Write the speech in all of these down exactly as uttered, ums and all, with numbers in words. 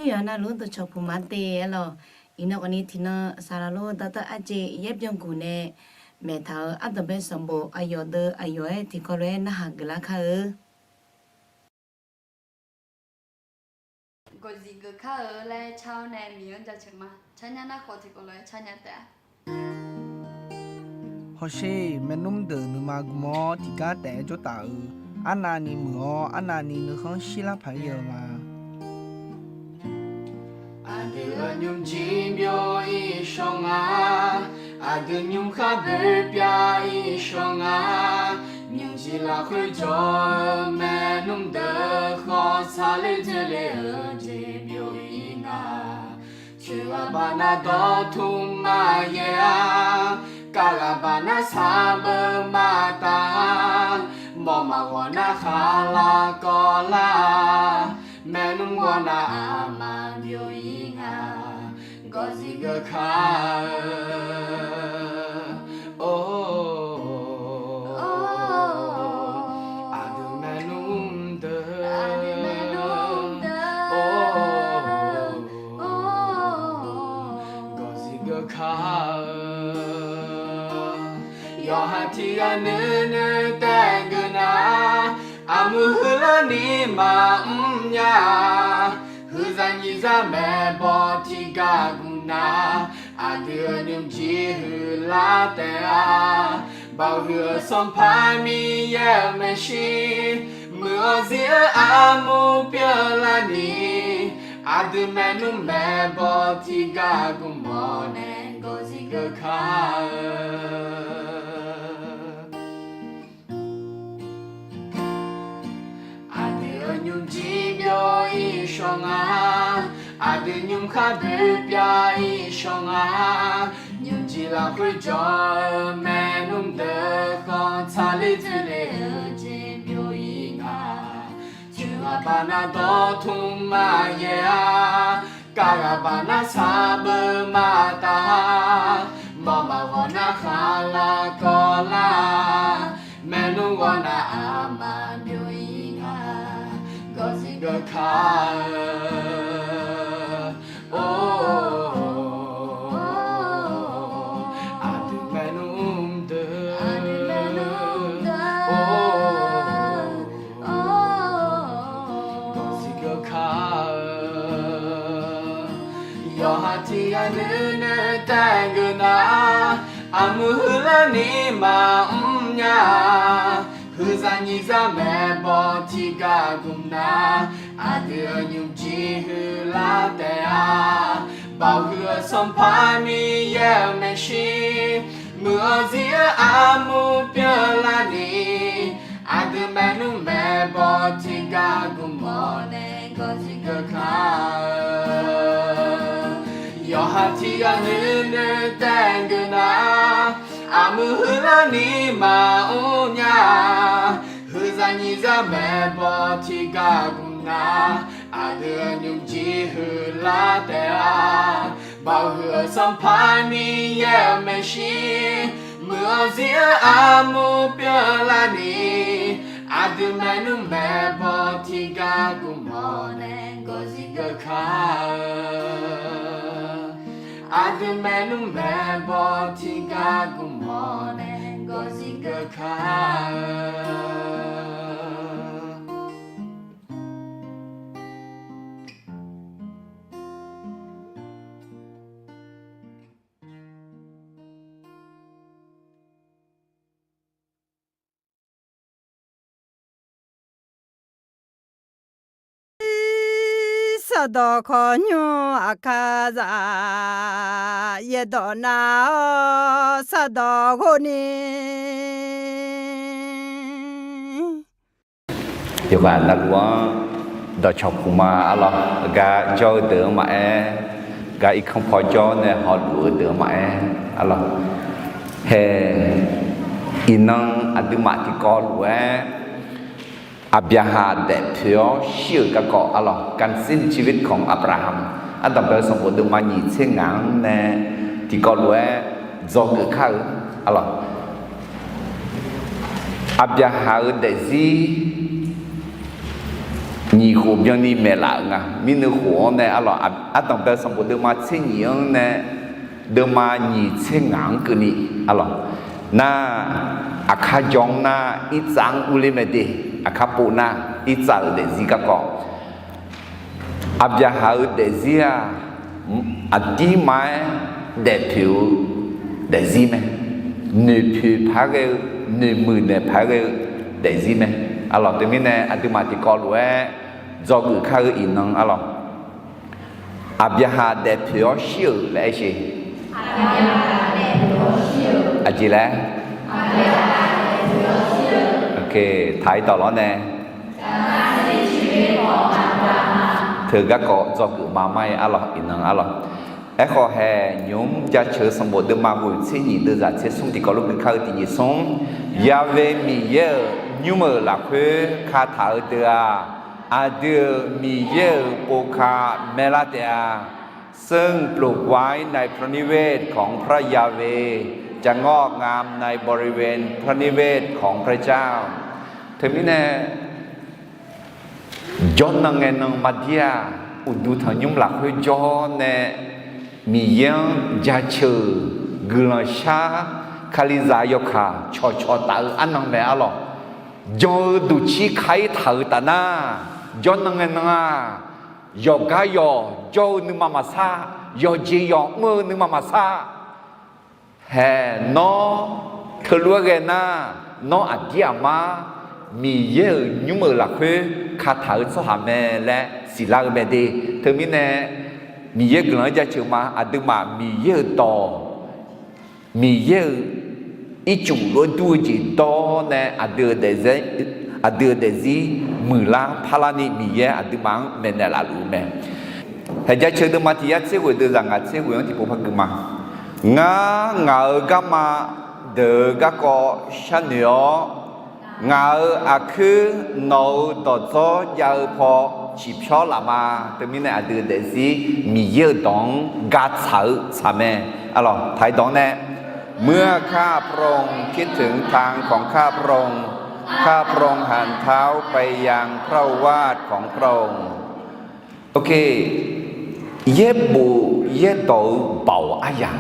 Yawqha navluf dawqcawq puq ma te-a lawq. Iqnan khawfni tiqnan saqlaq lor dawrtawv arjeq yaer byanguq nae maeqtaq-euq ardanqbae sanqbof aqyawf deuq aqyawf-aer tiqkawv lof-aer narhaq geuflar kar-eu. Gawqzif geuf kar-eu laer car-awr nae Miqyaer-anr jaceuq ma. Carnya nar khawf tiqkawv lof-aer carnya taef-a. Hawsher, maernmr deuq nuima gmq-awr tiqgar taef-aer jawr taf-euq arnavni muiq-awr arnavni nuikhanr shirlar paq-aer ghae-eu ma. Aqdui-euq nymrjir byov-ir shawr nga. Aqdui nymrkhar boer pyav-ir shawr nga. Nymrjir lafkhoer jawr-eu maernmr deuq khawf tsaqler dzoerle-eu jeq byov-ir nga. Coeq ghaq baqnav dawqtmq maqyaer-a. Kav ghaq baqnav sarbeuv maqtaf-a. Mawf maqghawq nar khaqlaq kawvlar-a. Maernmr ghawrnav aqma byov-ir nga. Gawqzif geuf kar-eu. Or, aqdui maernmr deuq, or, gawqzif geuf kar-eu. Yawqha tiq ghaq nuinoeq taef geuf nar, aqmuiq huiqlarni maqmr nya-a. Huiqzaq nyiqzaq maeqbawq tiqgar gmq nar, aqdui-euq nymrjir huiqlar taef-a. Baoq huiq-eu Sanqpaq Miqyaer-euq maeqshi, muiq-awr zir-eu armur pyeuflarni, aqdui maernmr maeqbawq tiqgar gmq-awr nae gawqzif geuf kar-eu. Aqdui-euq nymrjir byov-ir shawr nga. Aqdui nymrkhar boer pyav-ir shawr nga. Nymrjir lafkhoer jawr-eu maernmr deuq khawf tsaqler dzoerle-eu jeq byov-ir nga. Coeq ghaq baqnav dawqtmq maqyaer-a. Kav ghaq baqnav sarbeuv maqtaf-a. Mawf maqghawq nar khaqlaq kawvlar-a. Maernmr ghawrnav aqma byov-ir nga. Gawqzif geuf kar-eu. Or, aqdui maernmr deuq, or, gawqzif geuf kar-eu. Yawqha tiq ghaq nuinoeq taef geuf nar, aqmuiq huiqlarni maqmr nya-a. Huiqzaq nyiqzaq maeqbawq tiqgar gmq nar, aqdui-euq nymrjir huiqlar taef-a. Baoq huiq-eu Sanqpaq Miqyaer-euq maeqshi, muiq-awr zir-eu armur pyeuflarni, aqdui maernmr maeqbawq tiqgar gmq-awr nae gawqzif geuf kar-eu. Yawqha tiq ghaq nuinoeq taef geuf nar, aqmuiq huiqlarni maqmr nya-a. Huiqzaq nyiqzaq maeqbawq tiqgar gmq nar, aqdui-euq nymrjir huiqlar taef-a. Baoq huiq-eu Sanqpaq Miqyaer-euq maeqshi, muiq-awr zir-eu armur pyeuflarni, aqdui maernmr maeqbawq tiqgar gmq-awr nae gawqzif geuf kar-eu. Aqdui maernmr maeqbawq tiqgar gmq-awr nae gawqzif geuf kar-eu. Sardawq khawqnymr aqkar zaq, yaerdawq nav-awr sardawq ghov ni. Yawqghaq navluf-anr dawqcawq puq ma arlawq, gar jawr-eu deuq-anr maqaer, gar irkanr paw jawr nae hawluf-eu deuq-anr maqaer arlawq. Hae, iqnan aqduimaf tiqkawv lof-aer Aqbyaqhaq daefpoeq-awr shir-euq garkawv arlawq, การสิ้นชีวิตของอับราฮัม ardanqbae-eu sanqbof deuvma nyiq tser ngaq-anr nae tiqkawv lof-aer dzawgeuf kar-eu arlawq. Aqbyaqhaq-euq daefzir nyiq khof byanni maeqlaf-euq nga. Mirnui khof-anr nae arlawq, ardanq bae sanqbof deuvma tser nyiq-anr nae deuvma nyiq tser ngaq-anr keuvni arlawq. Nar, aqkar jawr-anr nar irtsav-anr urler mae de, aqkar pov nar irtsav-euq daefzir garkawv. Aqbyaqhaq-euq daefzir-aq, aqdirma-aer daefpoeq-eu daefzir mae. Noeqpoeq paq-aer ghae-eu, noeqmuiq naeq paq-aer ghae-eu daefzir mae. Arlawq, teumirnae aqduimaf tiqkawv lof-aer dzawgeuf kar-eu iqnan arlawq. Aqbyaqhaq daefpoeq-awr shir-euq laer aer sheq. Aqjeq laer? Taq-ir dawq lawr nae, teu garkawv dzawgeuf ma mar-aer arlawq, iqnan arlawq. Aerkhawf hae, nymq-mr jaceuq-eu sanqbof deuvma ghoeq tser nyiq deuvzaq tser smr tiqkawv lof gui kar-eu tiqjeq smr, Ya've Miqyaer-euq nymr-euq lafkhoer kataq-eu deuq-aq, aqdui-euq Miqyaer-euq pov ka maeqlar taef-a. ซึ่งปลูกไว้ในพระนิเวศของพระยาเวห์ จะงอกงามในบริเวณพระนิเวศของพระเจ้า Teumirnae, jawrnan ngae nan maqdir-aq, uqduq tanqnymr lafkhoer jawr nae Miqyaer-anr jaceuq-euq guiqlanq shar, Kalizaq yawkaq cawqcawq taf-eu arnan mae arlawq. Jan-eu duqcir ka-ir taq-euq taf nar, jawrnan ngae nan-aq, yawqgar yawq jawr-eu nuima maqsar, yawqjeq yawq mr-eu nuima maqsar. Hae, nawr teulof-aer ghae nar, nawr aqdir aqmar Miqyaer-euq nymr-euq lafkhoer kataq-eu tsawrhaq mae laer siqlar-eu mae de. Teumirnae, Miqyaer guiqlanq-anr jaceuq ma, aqduimaf Miqyaer-euq dawq, Miqyaer-euq ircuf lof-aer dur-eu jeq dawr nae aqdui-euq daefzir, aqdui-euq daefzir muiqlar parlarni Miqyaer aqduimaf-anr maeqnaeq laf luf-eu mae. Hae, jaceuq deuvma tiq yar tser ghoeq deuvzaq ngaq tser ghoeq-anr tiqpov par gui ma. Ngar ngaq-euq garma deuq-eu garkawv sharnoeq-awr, ngaq-euq aqkuir nawq-euq dawqdzawr jav-eu paw ciqpyawr laf ma. Teumirnae aqdui-euq daefzir Miqyaer-euq dawq-anr gatsaq-eu tsaq mae. Arlawq, taq-ir dawq-anr nae, เมื่อข้าพระองค์คิดถึงทางของข้าพระองค์ ข้าพระองค์หันเท้าไปยังพระโอวาทของพระองค์ Ok, yaerbof yaerdawq-eu baoq aryaq,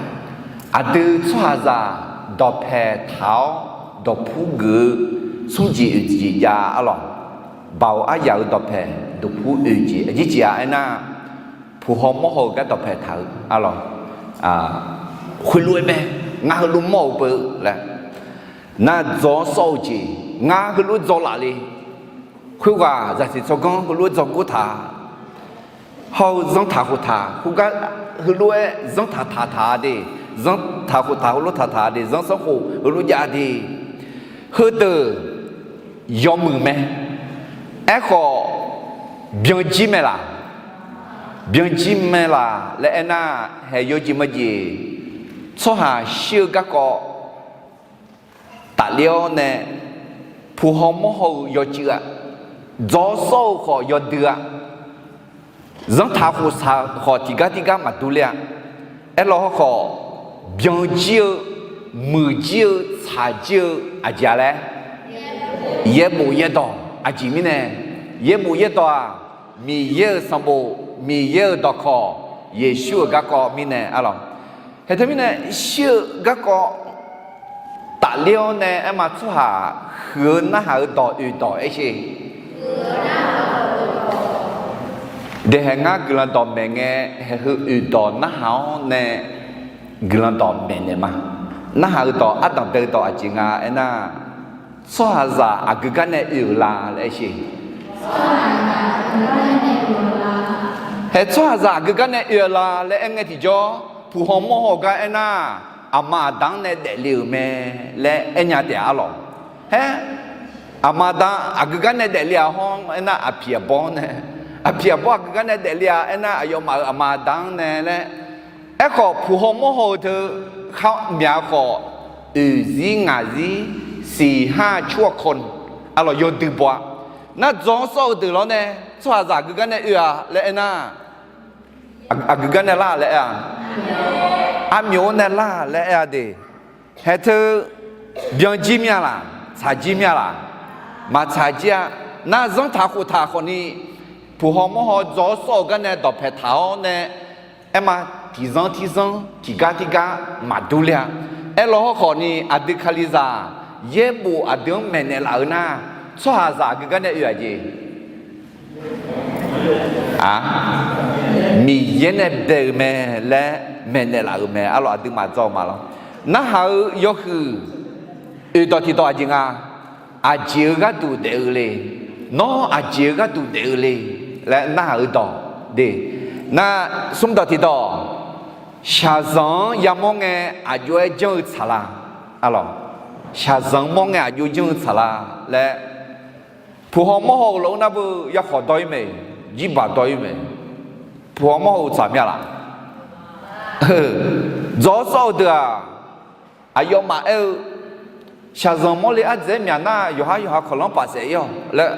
aqdui tsawrhaqzaq dawqpaeq taq-awr dawqpur geuf-eu smrjeq oeq jeq jav arlawq. Baoq aryaq-euq dawqpaeq dawqpur oeq jeq aqjeq jeq-aq aernar, puq haw mawr haw-eu gar dawqpaeq taq-eu arlawq. Khoerlof-aer mae, ngar heulof mawr-euq beu laer, nar dzaw-awr sawr-eu jeq, ngar heulof dzaw laf le. Khoerghaq zaqsiq tsawrganr heulof-aer dzaw gor taq, hawr-eu zanrtaq khoftaq khoergar heulof-aer zanrtaq taq taq-a de, zanrtaq khoftaq heulof taq taq-a de, zanrsanrkhof heulof jav de. Heudeuq yawmuiq mae. Aerkhawf, byanjir mae laq? Byanjir mae laq laer aernar, haeq yawjeq majeq, tsawrhaq shir-eu garkawv tafler-awr nae, puq haw mawr haw-eu yawcuiv-a, dzaw-awr sawr-eu khawf yawdui-a, zanrtaq khoftaq khawf tiqgar tiqgar maqdur ler-a. Aerlawr hawrkhawf, byanjir-eu, muiqjir-eu, tsaqjir-eu aqjeq-a laer, yaerbof yaerdawq aqjeq mirnae, yaerbof yaerdawq-aq, Miqyaer-euq sanqbof, Miqyaer-euq dawqkawq, Yeqsur-euq garkawv mirnae arlawq. Haeq teumirnae shir-eu garkawv tafler-awr nae aerma tsawrhaq huiq-eu narhaq-eu dawq oeq dawq aer sher. Daeqhaeq ngar guiqlanq dawq maeq ngae, haeq heu oeq dawq narhaq-awr nae guiqlanq dawq maeqnaeq ma. Narhaq-eu dawq ardanq bae-eu dawq aqjeq nga aernar, tsawrhaqzaq aqgeu gar nae oe-euq la laer aer sher. Haeq tsawrhaqzaq aqgeu gar nae oe-euq la laer aer ngae tiqjawr, puq haw mawr haw gar aernar, aqma aqda-anr nae daefle-euq mae laer aer nya taef-a arlawq. Haer, aqma aqda aqgeu gar nae daefle-aq hawr aernar, aqpiq aqbawr nae, aqpiq aqbawr aqgeu gar nae daefle-aq aernar, aqyawfmaf-euq aqma aqda-anr nae laer. Aerkhawf, puq haw mawr haw-eu teu khar myaq khawf, oeq zir ngaq zir siq har cawr kawq arlawq yawdui baw-a. Nar dzaw-awr sawr-eu deuq lawr nae, tsawrhaqzaq aqgeu gar nae oe-a laer aernar, aqgeu gar nae lar laer aer-a, armyawf-awr nae lar laer aer-a de. Haeq teu byanjir mir-a laq, tsaqjir mir-a laq? Maqtsaqjir-a. Nar zanrtaq khoftaq khawfni Puq haw mawr haw dzaw-awr sawr-eu gar nae dawqpaeq taq-awr nae, aer ma, tiqzanr tiqzanr tiqgar tiqgar maqdur ler-a. Aerlaw hawrkhawf ni aqdui Kalizaq yaerbof aqdui-anr maeqnaeq laf-eu nar, tsawrhaqzaq aqgeu gar nae oe-aq jeq? Aq, Miqyaer nae bae-euq mae laer maeqnaeq laf-euq mae. Arlawq aqduimaf dzaw-eu ma lawr. Narhaq-eu yawhuiq oeq dawq tiqdawq aqjeq nga. Aqjeq-eu gharduq daef-eu le. Nawr aqjeq-eu gharduq daef-eu le laer narhaq-eu dawq de. Nar, smr dawq tiqdawq, shaqzanq-anr yamawr ngae aqjox-aer janr-eu tsaq la. Arlawq, shaqzanq-anr mawr ngae aqjox janr-eu tsaq la laer, puq haw mawr haw-euq lof-aer nar beu yarkhawf dawr-ir mae, jirbaq dawr-ir mae. Puq haw mawr haw-euq tsaq mya laf? Dzaw-awr sawr-eu deuq-aq, aqyawfmaf aer-eu, shaqzanq mawrle ardzaeq-aer myaq nar, yawqhar yawqha kawqlanr paf saef-ir-awq laer.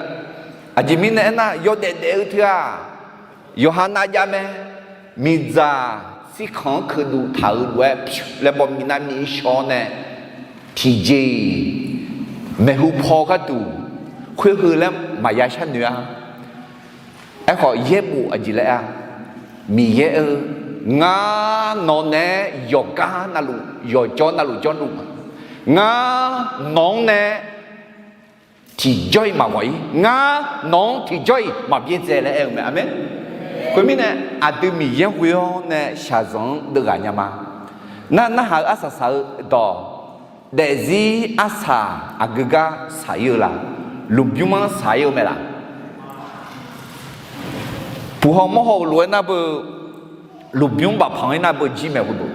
Aqjeq mirnae aernar, yawdaef daef-eu teu-aq, yawqha navjav mae. Miqdzaq tsirkanq-anr keuqduf taq-euq lof-aer pyur laer baw miqnav miq-ir shaw-awr nae, tiqjeq-iq maeqhu paw gharduq khoer heu laer maqya sharnoeq-a. Aerkhawf yaerbof aqjeq laer-a, Miqyaer-eu, ngar nawq naeq-aer yawqgar navluf yawqjawr navluf jawrluf ma. Ngar nawq-anr nae tiqjawr-iq maqghawq-ir. Ngar nawq-anr tiqjawr-iq maqbyaerdzae laer aer-eu mae. Aqmeq. Khoermirnae, aqdui Miqyaer ghoe-awr nae shaqzanq-anr deuvghaq nya ma. Nar, narhaq-eu arsaq saq-eu dawq, daefzir arsaq aqgeu gar saq-ir-eu la? Lmqbymr-anr saq-ir-eu mae laf? Puq haw mawr haw-euq lof-aer nar beu, lmqbymr bafpanq-ir nar beu jir mae khoerdeuq.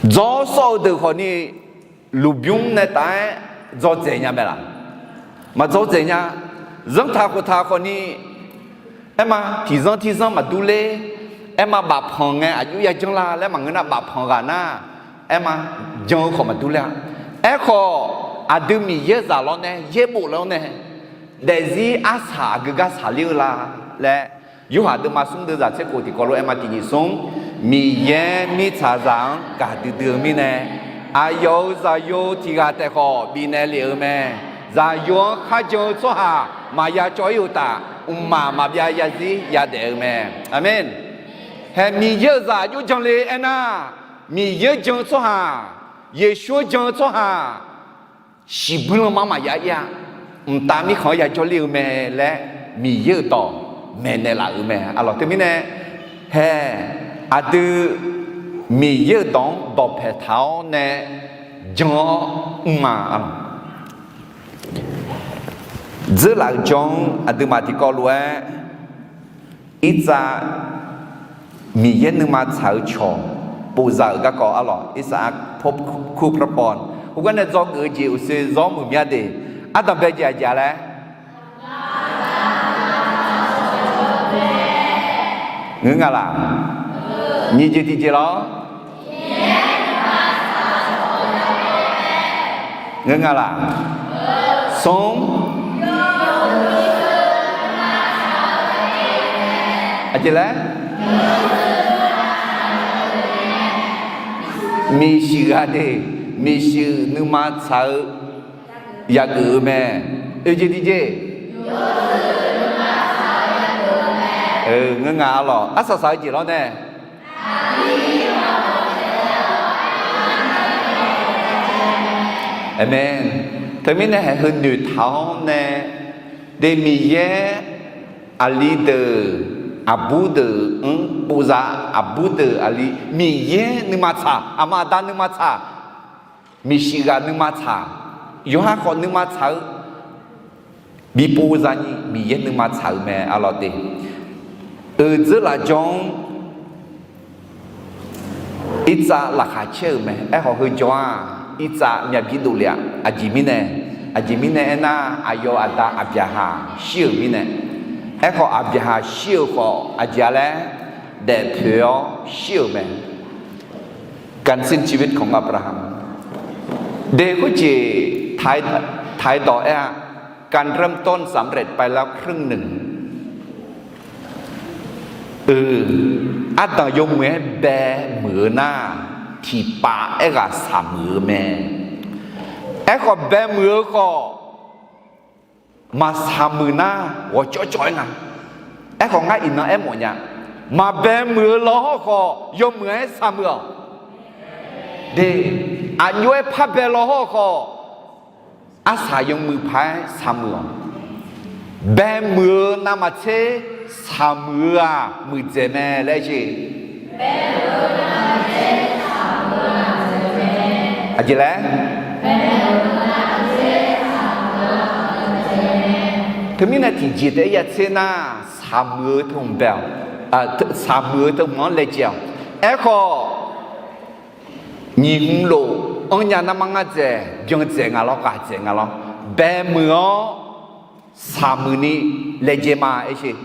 Dzaw-awr sawr-eu deuq khawfni, lmqbymr nae taf-aer dzawdzaeq nya mae laf? Maqdzawdzaeq nya. Zanrtaq khoftaq khawfni, aer ma, tiqzanr tiqzanr maqdur ler. Aer ma, bafpanq ngae aqjox ya janr la laer maqngeur nar, bafpanq ghaq nar, aer ma, jan-eu khawf maqdur ler-a. Aerkhawf, aqdui Miqyaer zaq lawr nae yaerbof lawr nae, daefzir arsaq aqgeu gar saqler-eu la laer, Yorhaq deuvma smr deuvzaq tser khof tiqkawv lof-aer ma, tiqnyiq smr, Miqyaer mirtsaqzaq-anr gaqdui dui-eu mirnae, aqyawf-euq Zaqyo tiq ghaq taef khawf bifnaeq lef-eu mae. Zaqyo-anr kharjan-eu tsawrhaq maqya cawv-ir-eu uqtaf, mqmaq maqbyav yazir yadaef-eu mae. Aqmeq. Hae, Miqyaer-euq zaq aqjox jan le aernar, Miqyaer-anr jan-eu tsawrhaq, Yeqsur-anr jan-eu tsawrhaq, shiqbuir lanma-anr maqya ir-a. Mqtav mirkhanq-anr yajawr ler-eu mae laer Miqyaer-euq dawq maeqnaeq laf-euq mae. Arlawq, teumirnae, hae, aqdui Miqyaer-euq dawq-anr dawqpae taq-awr nae jan-awr mr ma. Arlawq, dzeurlaf-euq jawr-anr aqduimaf tiqkawv lof-aer, irtsav Miqyaer nuima tsaq-eu cawq povzaq-euq garkawv arlawq, irtsav kur parpawv. Heugar nae dzawgeuf-eu jeq uqshoe zawr muiq mya de. Ardanqbae jeq aqjeq-a laer ngeur nga laq? Nyiq jeq tiqjeq lawr. Ngeur nga laq? Smr. Aqjeq laer? Miqshuif ghaq de, miqshuif nuima tsaq-eu yageuf-eu mae. Oeq jeq tiqjeq. Ngeur nga arlawq, arsaq saq-eu jeq lawr nae. Aqmeq. Teumirnae haeq heu noeqtaq-awr nae, de Miqyaer aqli deuq aqbur deuq-anr povzaq, aqbur deuq aqli, Miqyaer nuima tsaq, aqma aqda nuima tsaq, miqshuif ghaq nuima tsaq, yawqha khawf nuima tsaq-eu bi povzaq ni Miqyaer nuima tsaq-euq mae arlawq de. Euq dzeurlaf jawr-anr irtsav laqkhaq caer-euq mae. Aerkhawf heu jawr-aq, irtsav myavbir dovle-a. Aqjeq mirnae, aqjeq mirnae aernar, aqyawf aqda Aqbyaqhaq shir-euq mirnae. Aerkhawf Aqbyaqhaq shir-euq khawf aqjeq-a laer daefpoeq-awr shir-euq mae. การสิ้นชีวิตของอับราฮัม de khoerjeq taq-aer dawq aer-a. การเริ่มต้นสำเร็จไปแล้วครึ่งหนึ่ง Ardanq yawmuiq-aer bae muiq-eu nar, tiqpav aerghaq shaq muiq-eu mae. Aerkhawf bae muiq-eu khawf, maqsaq muiq nar ghawqcawv cawv-aer nga. Aerkhawf, ngar iqnan aermawf nya, maqbae muiq-eu law hawr khawf, yawmuiq-aer saq muiq-awq. De, aqjox-aer parbae law hawr khawf, arsaq yawmuiq paq-aer saq muiq-awq. Bae muiq-eu navmaqtser saq muiq-eu-aq, muiqdzaeq mae laer jeq. Aqjeq laer? Teumirnae tiqjeq taef-aer yatser nar, saq muiq-eu teu hmq bae-awq. Saq muiq-eu teu hmq-anr laejae-awq. Aerkhawf, nyiq hmq lof-anr nya narmar ngar dzaeq, byan dzaeq nga lawr, ghaq dzaeq nga lawr. Bae muiq-awr saq muiq ni laejae ma aer sher.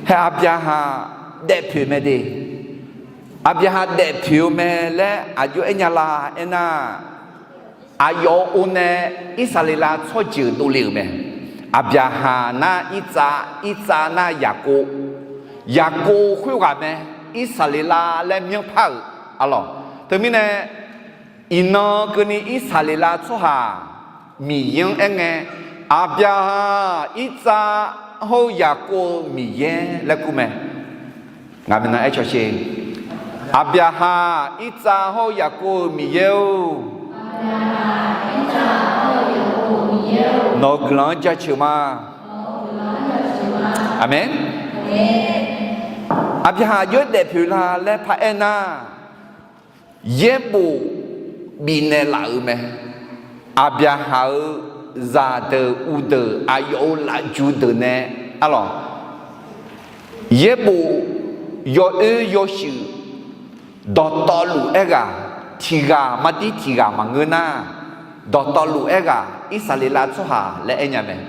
Haer Aqbyaqhaq daefpoeq mae de. Aqbyaqhaq daefpoeq-eu mae laer aqjox-aer nya la aernar, aqyawf-euq or nae Irsaqleqlav tsawrjeuq dovle-euq mae. Aqbyaqhaq nar Irtsav, Irtsav nar Yaqkov, Yaqkov khoerghaq mae. Irsaqleqlav laer myanrpar-euq arlawq. Teumirnae, iqnan keuvni Irsaqleqlav tsawrhaq Miqyaer-anr aerngae, Aqbyaqhaq, Irtsav hawr-eu Yaqkov-euq Miqyaer laer kur mae. Ngaq miqnan aer cawsher. Aqbyaqhaq, Irtsav hawr-eu Yaqkov-euq Miqyaer-or, nawq-euq guiqlanq-anr jaceuq ma. Aqmeq. Aqbyaqhaq aqjox-aer daefpoeq la laer paraer nar, yaerbof bifnaeq laf-euq mae. Aqbyaqhaq-euq zaqdeuq uqdeuq aqyawf-euq lafju deuq nae arlawq, yaerbof yawoer yawshuif dawqtawvluf aerghaq, tiqghaq mardir tiqghaq maqngeur nar, dawqtawvluf aerghaq Irsaqleqlav tsawrhaq laer aernya mae.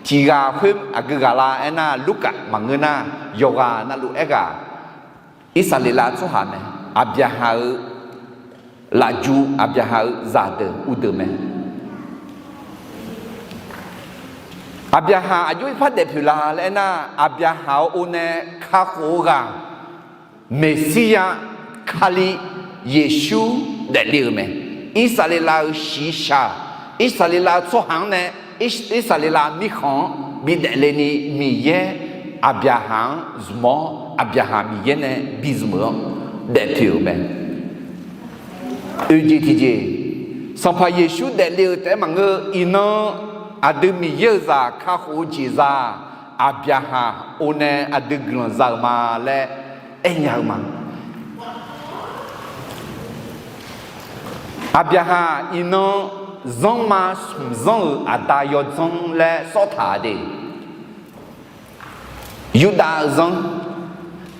Tiqghaq khoer aqgeu ghaq la aernar, Lurkaf maqngeur nar, yawqghaq navluf aerghaq Irsaqleqlav tsawrhaq mae. Aqbyaqhaq-euq lafju, Aqbyaqhaq-euq zaqdeuq uqdeuq mae. Aqbyaqhaq aqjox-aer par daefpoeq la laer aernar, Aqbyaqhaq-euq or nae kakhof-eu ghaq, Meqsirya, Kali, Yeqsur daefle-euq mae. Irsaqleqlav-euq shiqshaq, Irsaqleqlav tsawrhaq-anr nae, Irsaqleqlav mirkhanq-anr bidaefle ni Miqyaer Aqbyaqhaq-anr zmq-awr, Aqbyaqhaq Miqyaer nae bizmq-eu-anr daefpoeq-euq mae. Oeq jeq tiqjeq, Sanqpaq Yeqsur daefle-eu taef-aer maqngeur-eu, iqnan aqdui Miqyaer-euq zaq kakhof-eu jeq za, Aqbyaqhaq or nae aqdui guiqlanq za-euq ma laer aernya-eu ma. Aqbyaqhaq iqnan zanrma smq zanr-euq aqda yawdzanr laer sawr taq de. Yurdav-eu zanr,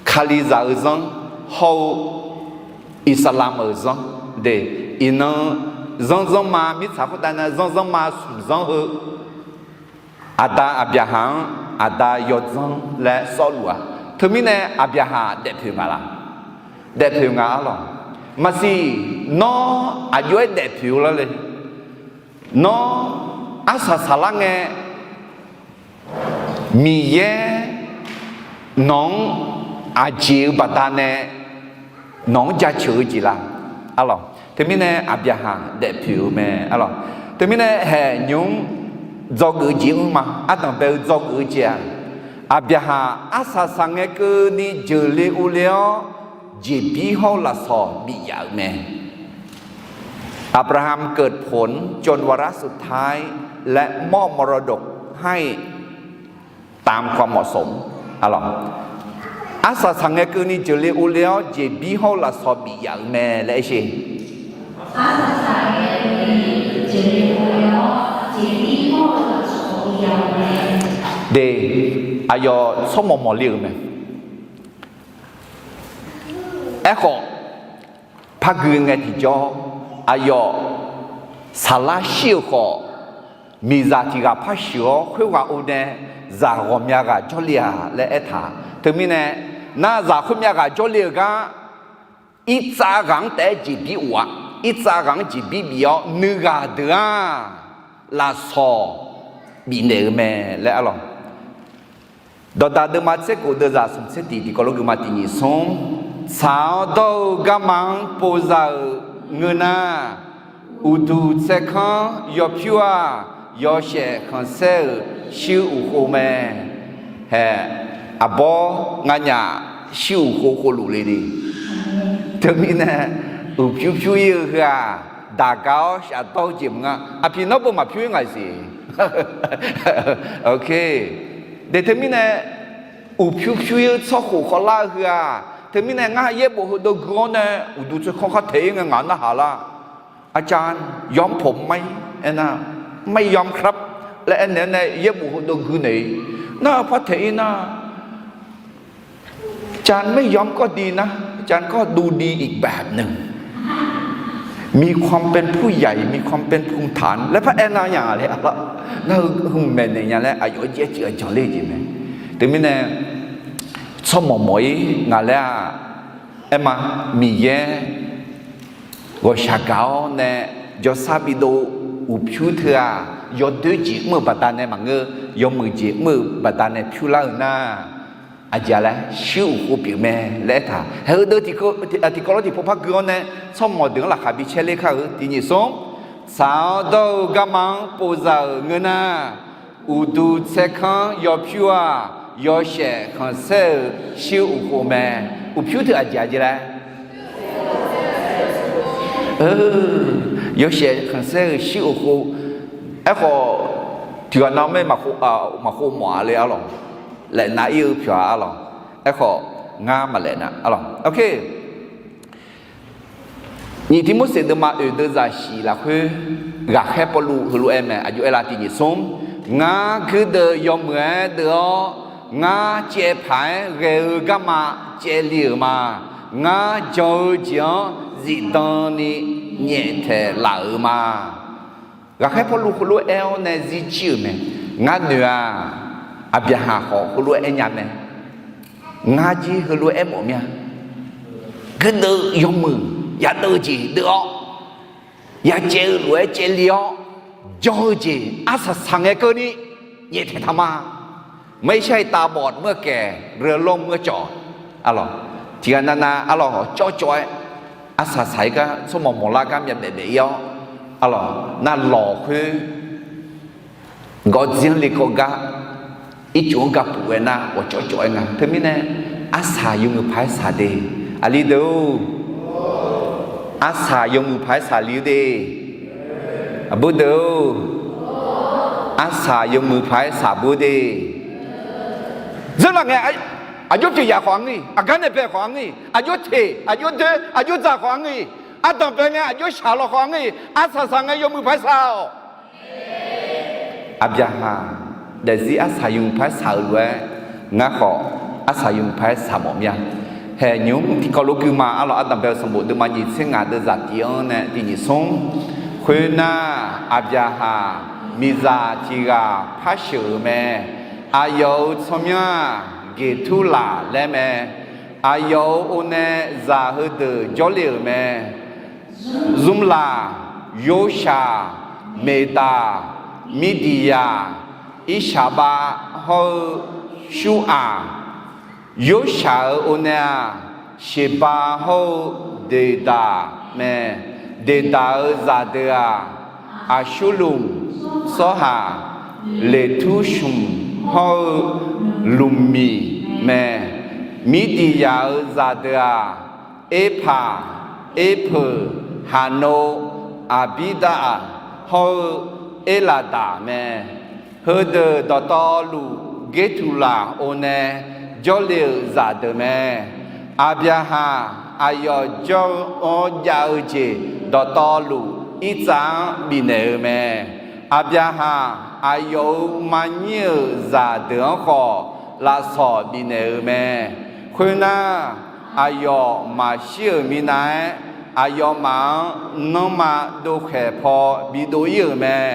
Kalizaq-eu zanr, hawr-eu Iqsaqlamq-euq zanr de. Iqnan zanr zanrma mirtsaq khoertav na zanr zanrma smq zanr heu, aqda Aqbyaqhaq-anr aqda yawdzanr laer sawrluf-a. Teumirnae Aqbyaqhaq daefpoeq nga la? Daefpoeq nga arlawq. Maqsiq, nawr aqjox-aer daefpoeq-eu lar le. Nawr arsaq saqlar ngae, Miqyaer nawq-anr aqjeq-eu baqdanae nawq-anr jaceuq-eu jeq la? Arlawq, teumirnae Aqbyaqhaq daefpoeq-eu mae arlawq. Teumirnae haeq nymq-mr dzawgeuf-eu jeq-anr ma, ardanq bae-eu dzawgeuf-eu jeq-aq, Aqbyaqhaq arsaq saqngae keuvni jeuqle urle-awr, jeqbir hawr-eu lafsawq bif yaf-euq mae. อับราฮัมเกิดผลจนวาระสุดท้าย และมอบมรดกให้ตามความเหมาะสม arlawq. Arsaq saqngae keuvni jeuqle urle-awr, jeqbir hawr-eu lafsawq bif yaf-euq mae laer aer sher. De, aqyawf tsawrmawq mawqle-euq mae. Aerkhawf, par gui ngae tiqjawr, aqyawf saqlar shir-euq khawf, miqzaq tiq ghaq par sheuq-awr khoerghaq or nae zaq ghawqmya ghaq jawrle-a laer aertaq. Teumirnae, nar zaq khoermya ghaq jawrle-euq gar, Irtsav ghaq-anr taef-aer jeqbir of-a. Irtsav ghaq-anr jeqbir bif-awr, nuighaq deuq-aq lafsawq bifnaeq-eu mae laer arlawq. Dawqdaq deuvma tser khof deuvzaq smq tser tiq tiqkawv lof geufma tiq nyiq smr, tsaq-awr dawr-eu garma-anr pov za-euq ngeur nar, Uqduq tsaerkanr yawpyur-aq, yawshaef khanqsaer-euq shir uq khov mae. Hae, aqbawr nganyaf shir uq khov khovluf le de. Teumirnae, uqpyur pyur-ir-eu heu-aq, daqga-awr shafdawr-eu jeq maqnga. Aqpiq nawr beu maqpyur-ir ngaq siq. De teumirnae, uqpyur pyur-ir-eu tsawrkhof khawvlar-eu heu-aq, teumirnae ngar yaerbof heudeuv gui-awr nae uqduq tsaerkanr khar taeq-ir ngae ngaq narhaq lar. อาจารย์ ยอมผมไหม aernar, ไม่ยอมครับ laer aernaeq-awr nae yaerbof heudeuv gui naeq-ir. Nar-eu par taeq-ir nar, อาจารย์ไม่ยอมก็ดีนะ อาจารย์ก็ดูดีอีกแบบหนึ่ง มีความเป็นผู้ใหญ่ มีความเป็นภูมิฐาน laer par aernar nya le. Nar-eu hmq maeqnaeq nya laer aqyawf-anr jaer cif-eu janq ler jeq mae. Teumirnae, tsawrmawq mawq-ir ngaq laer-aq, aerma, Miqyaer ghawqshaq gaq-awr nae jawrsar bidov uqpyur teu-aq, yawdoer jeq mr-euq baqdanae maqngeur, yawmuiq jeq mr-euq baqdanae pyur lar-eu nar, aqjeq laer shir uq khov pyeuf mae laer aertaq. Hae, heudeuv tiqkawv lawr tiqpov par gui-awr nae tsawrmawq deuq-anr laqkhaq bi caer ler kar-eu tiq nyiq smr, tsaq-awr dawr-eu garma-anr pov za-euq ngeur nar, uqduq tsaerkanr yawpyur-aq, yawshaef khanqsaer-euq shir uq khov mae. Uqpyur teu aqjeq aqjeq laer yawshaef khanqsaer-euq shir uq khov. Aerkhawf, tiqghaq nav-anr mae maqkhov mawf-a le arlawq. Laefnav-ir-eu pyawq-a arlawq. Aerkhawf, ngar maqlaef nav arlawq. Nyiq Tiqmorseq deuvma oeq deuv zaqsiq lafkhoer ghaqkhaer Pawrluv heulof-aer mae. Aqjox aerlar tiq nyiq smr, ngar guirdeuv yawmuiq-aer deuv-awr, ngar caev paq-aer ghae-eu garma caev le-euq ma. Ngar jan-eu jeq-anr zifdan ni nyaef taeq laf-euq ma. Ghaqkhaer Pawrluv heulof-aer aer-awr nae zir jir-euq mae. Ngar noeq-aq, Aqbyaqhaq khawf heulof-aer aer nya mae. Ngar jir heulof-aer mawf mir-a. Guirdeuv yawmuiq yadeuv-eu jeq deuv-awr, yacaev-eu lof-aer caevle-awr, jan-eu jeq arsaq saq ngae keuvni nyaef taeq taq ma. Maqshar-iq tavbawf meur-eu kaeq, reulof meur-eu cawq, arlawq, tiqghaq navnav arlawq cawvcawv-aer arsaq saq-ir gar tsawrmawq mawqlar gar myavbaef baef-ir-awr, arlawq, navlawq khoer gawqdzer-anr lekawv gar ircuf-anr gapuf-aer nar ghawqcawv cawv-aer nga. Teumirnae, arsaq yawmuiq paq-aer saq de. Aqli deuq-or, arsaq yawmuiq paq-aer saqli-eu de. Aqbur deuq-or, arsaq yawmuiq paq-aer saqbur de. Dzeurlaf ngae, aqjox pyeuf yaf khawf-anr ir, aqgar nae bae khawf-anr ir, aqjox teq, aqjox doer, aqjox dzaq khawf-anr ir, ardanq bae ngae aqjox shaq law khawf-anr ir, arsaq saq ngae yawmuiq paq-aer saq-awq. Aqbyaqhaq daefzir arsaq yawmuiq paq-aer saq-euq lof-aer, ngar khawf arsaq yawmuiq paq-aer saq mawf mir-a. Haeq, nymr tiqkawv lof guima arlawq, ardanq bae-eu sanqbof deuvma nyiq tser ngaq deuv zaqtiq-anr nae tiq nyiq smr. Khoernar, Aqbyaqhaq miqzaq tiq ghaq par sheuq-euq mae. Aqyawf-euq tsawrmyanr-aq, Geqturlaq laer mae. Aqyawf-euq o nae zaq heudeuq jawrle-euq mae. Zmrlaq, Yorshaq, Meqdaq, Mirdiqyaq, Irshaqbav hawr-eu Shuraq. Yorshaq-euq o nae-aq, Sheqbav hawr-eu Deqdaq mae. Deqdaq-euq zaqdeuq-aq, Aqsurlmq, Sawrhaq, Leqtursmq hawr-eu Lmqmiq mae. Mirdiqyaq-euq zaqdeuq-aq, Erpaq, Erpeuq, Haqnov, Aqbirdav hawr-eu Erlaqdaq mae. Heudeuq dawqtawvluf, Gerturlaf o nae jawrle-euq zaqdeuq mae. Aqbyaqhaq aqyawf jawr-eu-anr jav-eu jeq dawqtawvluf, Irtsav-anr bifnaeq-eu mae. Aqbyaqhaq aqyawf-euq maqnyir-euq zaqdeuq-anr khawf, lafsawq bifnaeq-eu mae. Khoernar, aqyawf maqshir-euq minav-aer, aqyawfmaf-anr nanrma dovkhaeq paw bidov-ir-euq mae.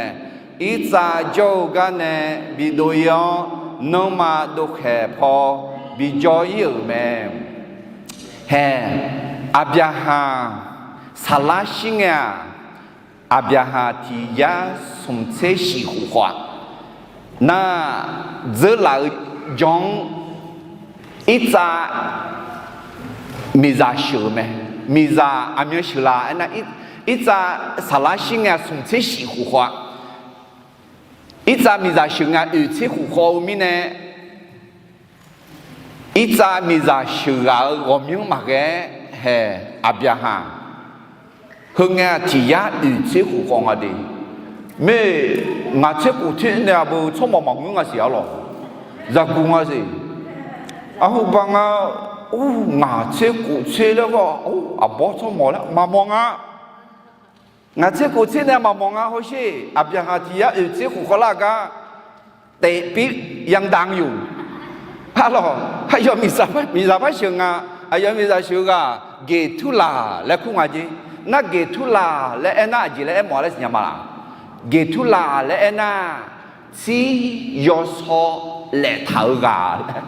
Irtsav jawr-eu garnae bidov-ir-awr, nanrma dovkhaeq paw bijawr-ir-euq mae. Haeq, Aqbyaqhaq saqlar shir ngae-aq, Aqbyaqhaq tiq yar smq tser shif khof khawf-aq, nar, dzeurlaf-eu jan-anr Irtsav miqzaq sheuq-eu mae. Miqzaq aqmyan sheuqlaf aernar, irtsav saqlar shir ngae smq tser shif khof khawf-a, irtsav miqzaq sheuq ngae oeq tser khof khawf-eu mirnae, irtsav miqzaq sheuqghaq-euq ghawqmyanr maqghae-aer hae, Aqbyaqhaq heungae-aq tiq yar oeq tser khof khawf nga de. Mae, ngaq tser khof tser nae aqbeu tsawrmawq maqngeur nga siq arlawq. Zaqguq nga siq. Arhu ba nga, or, ngaq tser khof tser laer khawf, or, aqbawr tsawrmawq laer maqmawf nga. Ngaq tser khof tser nae maqmawf nga hawsher. Aqbyaqhaq tiq yar oeq tser khof khawf lar gar, taef pir yandaq-eu yoq. Arlawq, aqyawf miqzaq par sheuq nga. Aqyawf miqzaq sheuq-eu ghaq Geqturlaq laer kur nga jer. Nar Geqturlaq laer aernar aqjeq laer aermawf laer siqnya ma laq? Geqturlaq laer aernar, tsir yawsaw laeftaq-eu ghaq laer.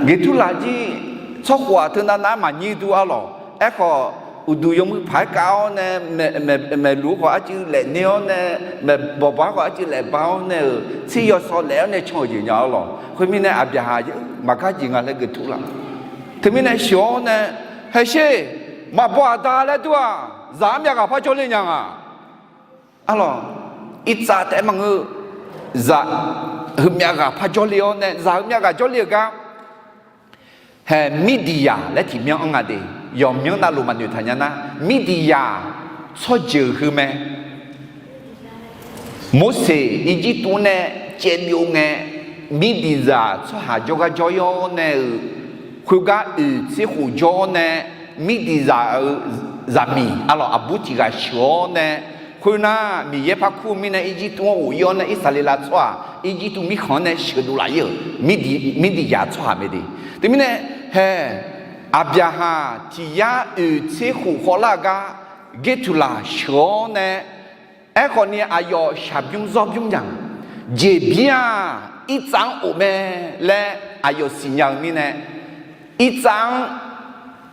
Geqturlaq jir tsawrkhof-aq teunav nav-aer maqnyir dur arlawq. Aerkhawf, uqduq yawmuiq paq-aer kav-awr nae, maeqluf-eu khawf arcuiv laefner-awr nae, maeqbawq baq-aer khawf arcuiv laefba-awr nae-euq tsir yawsaw laef-awr nae can-euq jeq nya arlawq. Khoermirnae Aqbyaqhaq maqgar jeq nga laer Geqturlaq. Teumirnae sheuq-awr nae, haesher, maqbaw aqda laer dur-aq, zaq-anr myavghaq par jawrle nya nga. Arlawq, irtsav taef-aer maqngeur, zaq heumyav ghaq par jawrle-awr nae, zaq heumyav ghaq jawrle-euq gar, hae, Mirdiqyaq laer tiqmyanr-anr nga de. Yawqmyanr navluf maqnoeq taq nya nar, Mirdiqyaq tsawrjeuq heu mae. Morseq Irjirtuv nae caevbyov ngae, Mirdiqzaq tsawrhaq jawrgar jawr-ir-awr nae-euq, khoergar oeq tser khof jawr-awr nae, Mirdiqzaq-euq zaqmiq arlawq aqbur tiq ghaq sheuq-awr nae, khoernar Miqyaer par kur-eu mirnae Irjirtuv-anr ghof-ir-awr nae Irsaqleqlav tsawrhaq Irjirtuv mirkhanq-anr nae sheuqdov laf-ir-euq Mirdiqzaq tsawrhaq mae de. Teumirnae, hae, Aqbyaqhaq tiq yar oeq tser khof khawf lar-eu gar Geqturlaq sheuq-awr nae, aerkhawf ni aqyawf shaqbymr zawrbymr nya, jeqbir-aq irtsav-anr of mae laer aqyawf siqnya-eu mirnae, irtsav-anr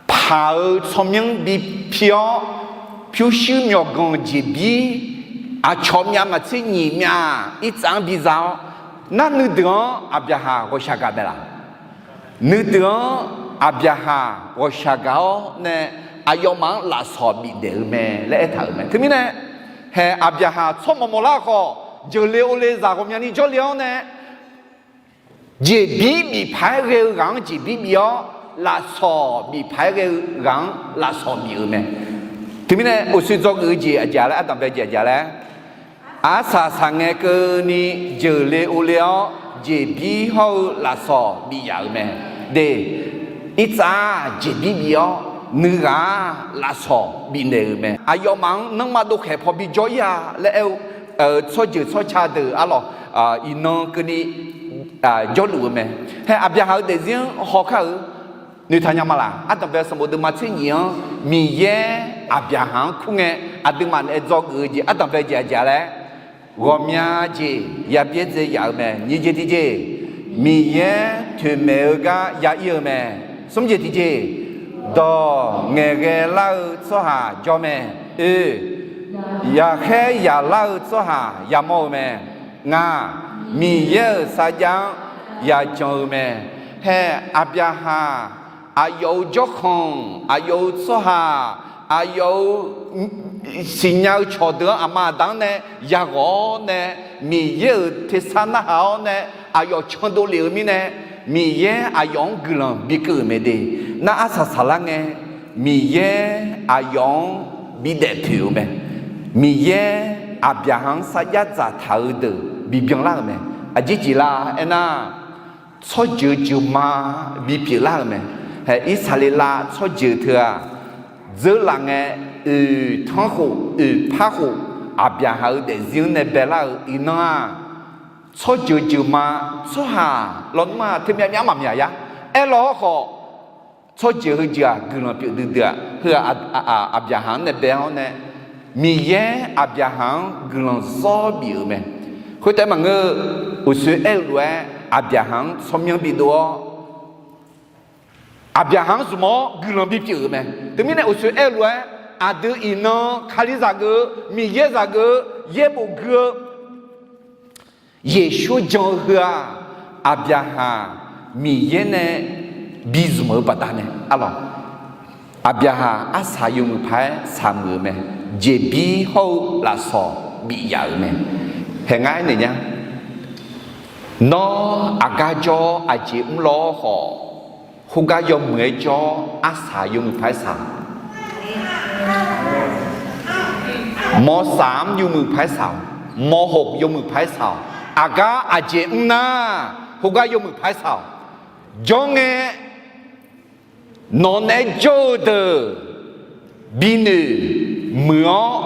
paq-eu tsawrmyanr bi pi-awr, pyurshuir myawqganq jeqbir aqcawq myav maqtser nyiq myav irtsav-anr biza-awr, nar nuideuq-anr Aqbyaqhaq ghawqshaq gaq mae laq? Nuideuq-anr Aqbyaqhaq ghawqshaq gaq-awr nae, aqyawfmaf-anr lafsawq bifnaeq-eu mae laer aertaq-euq mae. Teumirnae, hae, Aqbyaqhaq tsawrmawq mawqlar khawf, jeuqle ovle zaq ghawqmyani jawrle-awr nae, jeqbir bif paq-aer ghae-eu ghaq-anr jeqbir bif-awr, lafsawq bif paq-aer ghae-eu ghaq-anr lafsawq bif-euq mae. Teumirnae uqshoe dzawgeuf-eu jeq aqjeq laer, ardanqbae jeq aqjeq laer, arsaq saqngae keuvni jeuqle ovle-awr jeqbir hawr-eu lafsawq bif yaf-euq mae. De, irtsav jeqbir bif-awr nuighaq-aq lafsawq bifnaeq-euq mae. Aqyawfmaf-anr nanrma dovkhaeq paw bijawr-ir-a laer aer-eu tsawrjeuq tsawrca deuq arlawq, iqnan keuvni jawrluf-eu mae. Hae, Aqbyaqhaq-euq daefzir-anr hawkar-euq noeqtaq nya ma laq? Ardanqbae sanqbof deuvma tser nyiq-anr Miqyaer Aqbyaqhaq-anr kur ngae, aqduimaf nae dzawgeuf-eu jeq ardanqbae jeq aqjeq laer, ghawqmya jeq ya byaerdzae yaf-eu mae. Nyiq jeq tiqjeq, Miqyaer toeqmaeq-eu gar ya ir-eu mae. Smr jeq tiqjeq, dawq ngaeqghae lar-eu tsawrhaq jawr mae. Oe, yaqkhaer yaqlar-eu tsawrhaq yamawr-eu mae. Ngaq, Miqyaer-euq sarjax-anr yajan-eu mae. Hae, Aqbyaqhaq aqyawf-euq jawrkhanq, aqyawf-euq tsawrhaq, aqyawf-euq siqnya-eu cawqdeuq-anr aqma aqda-anr nae yaghawq-awr nae, Miqyaer-euq tersar narhaq-awr nae aqyawf candov lef-eu mirnae, Miqyaer aqyawf-anr guiqlanq bikeuv-euq mae de. Nar arsaq saqlar ngae, Miqyaer aqyawf-anr bidaef poeq-euq mae. Miqyaer Aqbyaqhaq-anr sarjax dzaqtaq-eu deuq bibyan lar-euq mae. Aqjeq jeq la aernar, tsawrjeuq jeuqma bipyeuf lar-euq mae. Hae, Irsaqleqlav tsawrjeuq teu-aq, dzeurlaf ngae, oeq tanrkhof oeq parkhof Aqbyaqhaq-euq daefzir-anr nae baelar-euq iqnan-aq, tsawrjeuq jeuqma, tsawrhaq lawnmr-aq teumyav myav maqmyaq yar. Aerlaw-awr khawf, tsawrjeuq heujeuq-aq guiqlanq pyeuf duidui-aq, heu-aq, Aqbyaqhaq-anr nae bae-awr nae, Miqyaer Aqbyaqhaq-anr guiqlanq zawr bif-euq mae. Khoertaef maqngeur, uqshoe aer-eu lof-aer Aqbyaqhaq-anr tsawrmyanr bidov-awr, Aqbyaqhaq-anr zmq-awr guiqlanq bipyeuf-euq mae. Teumirnae uqshoe aer-eu lof-aer, aqdui iqnan Kalizaq geuf-eu, Miqyaer zaq geuf-eu, yaerbof gui-eu Yeqsur jan-eu heu-aq, Aqbyaqhaq Miqyaer nae bizmq-eu baqdanae arlawq. Aqbyaqhaq arsaq yawmuiq paq-aer shaqmuiq-euq mae. Jeqbir hawr-eu lafsawq bif yaf-euq mae. Haeq ngar aernaeq nya. Nawr aqgar jawr-awr aqjeq mrlaw-awr khawf, khoergar yawmuiq-aer jawr-awr arsaq yawmuiq paq-aer shaq. Mawrsaq mr yawmuiq paq-aer shaq-awq. Mawrhof yawmuiq paq-aer shaq-awq. Aqgar aqjeq mr nar, khoergar yawmuiq paq-aer shaq-awq. Jawr ngae, nawq naeq-aer jawr-eu deuq binoeq muiq-awr,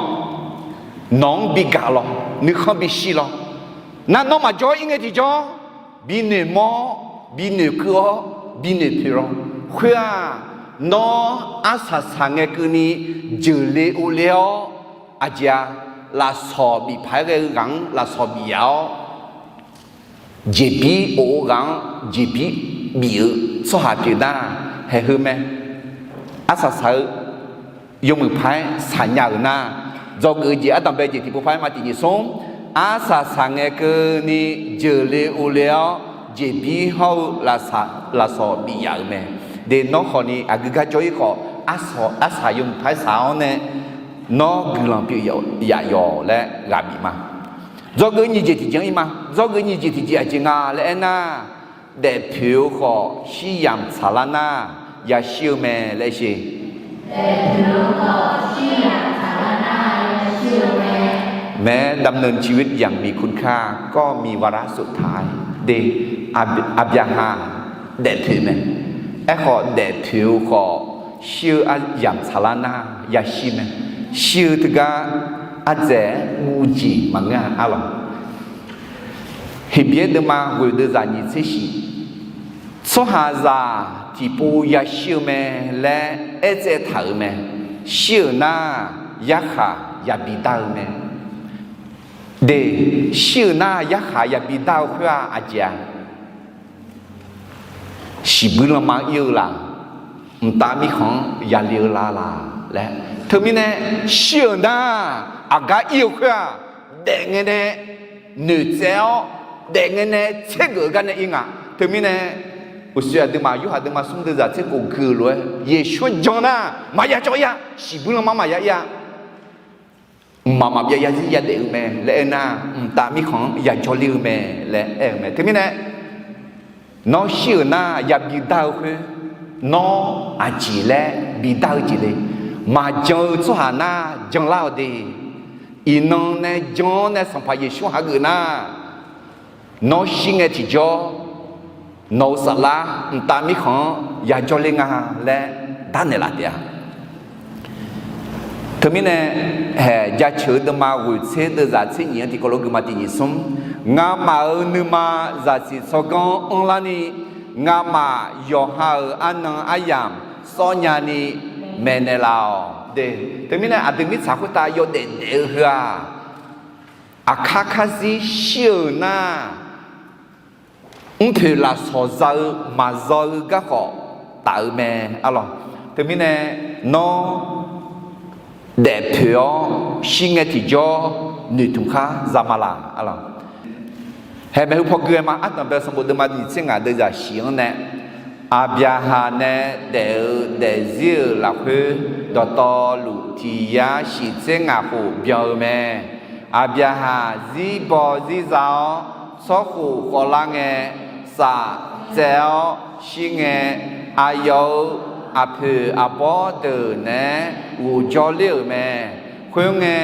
nawq-anr bigaq lawq, nuikhanr bishir lawq. Nar nawr maqjawr-ir ngae tiqjawr, binoeq mawr-awr, binoeq keuv-awr, binoeq poeq lawq. Khoer-aq, nawr arsaq saq ngae keuvni jeuqle ovle-awr, aqjeq-a, lafsawq bif paq-aer ghae-eu ghaq-anr lafsawq bif yaf-awr, jeqbir of-eu ghaq-anr jeqbir bif-eu tsawrhaq pyeuf nar, haeq heu mae. Arsaq saq-eu yawmuiq paq-aer shaqnya-euq nar, dzawgeuf-eu jeq ardanqbae jeq tiqpov paq-aer ma tiq nyiq smr, arsaq saq ngae keuvni jeuqle ovle-awr, jeqbir hawr-eu lafsawq bif yaf-euq mae. De nawr khawfni aqgeu gar jawr-ir khawf, arsaq yawmuiq paq-aer shaq-awr nae, nawr guiqlanq pyeuf yaf yawq laer ghaq bif ma. Dzawgeuf nyiq jeq tiqjeq-anr ir ma. Dzawgeuf nyiq jeq tiqjeq aqjeq nga laer aernar, daefpoeq-eu khawf shir yamq tsaqlar nar, yashir-eu mae laer sher. Mae, ดำเนินชีวิตอย่างมีคุณค่า ก็มีวาระสุดท้าย de, aqbyaqhaq daefpoeq mae. Aerkhawf daefpoeq-eu khawf shir-eu aryamq tsaqlar nar yashir mae. Shir-eu teugar ardzaeq-aer guv jeq maqngeur-a arlawq. Heqbyaer deuvma ghoeq deuvzaq nyiq tser shif, tsawrhaqzaq tiqpov yashir-eu mae laer aertsaev taq-euq mae. Shir-euq nar yarkhaq yabi dar-eu mae. De, shir-euq nar yarkhaq yabi dar-eu khoer-aq aqjeq-a? Shiqbuir lanma ir-eu la, mqtav mirkhanq-anr yale-eu la laq laer. Teumirnae shir-euq nar aqgar ir-eu khoer-aq, daef ngae nae noeqtsaev-awr, daef ngae nae tsergeuf-eu gar nae ir nga. Teumirnae uqshoe aqduimaf yorhaq deuvma smr deuvzaq tser khof gui-eu lof-aer Yeqsur jan nar maqya jawr ir-a, shiqbuir lanma maqya ir-a. Mqmaq maqbyav yarzir yadaef-eu mae laer aernar, mqtav mirkhanq-anr yajawr ler-eu mae laer aer-eu mae. Teumirnae nawr shir-euq nar yabi dar-eu khoer, nawr aqjeq laer bi dar-eu jeq le? Maqjan-eu tsawrhaq nar janlar-awq de. Iqnan nae jan-awr nae Sanqpaq Yeqsur hageuf nar, nawr shir ngae tiqjawr nawq-euq saflar mqtav mirkhanq-anr yajawr ler nga laer darnaeq laf taef-a. Teumirnae, haeq jaceuq-eu deuvma ghoeq tser deuvzaq tser nyiq-anr tiqkawv lof guima tiq nyiq smr, ngamaf-euq nuima zaqsiq tsawrganr anrlar ni, ngamaf yawqha-euq arnan aryamq sawr nyani maeqnaeq laf-awq de. Teumirnae aqdui mirtsaq khoertav yawdaef daef-eu heu-aq, aqkar karzir shir-euq nar, mrpoeq lafsawq za-eu maqzaw-eu garkawv taf-eu mae arlawq. Teumirnae nawr daefpoeq-awr shir ngae tiqjawr noeqtmq khar za ma laq arlawq. Haeq maeqhu paw gui-aer ma. Ardanqbae sanqbof deuvma nyiq tser ngaq deuvzaq shif-anr nae, Aqbyaqhaq nae daef-eu daefzir-euq lafkhoer dawqtawvluf tiq yar shif tser ngaq khof byan-eu mae. Aqbyaqhaq zir baw zir za-awr, tsawrkhof khawvlar ngae, saf tsaev-awr shir ngae, aqyawf-euq aqpoeq aqbawr deuq naeq-aer ghofjawr ler-euq mae. Khoerngae,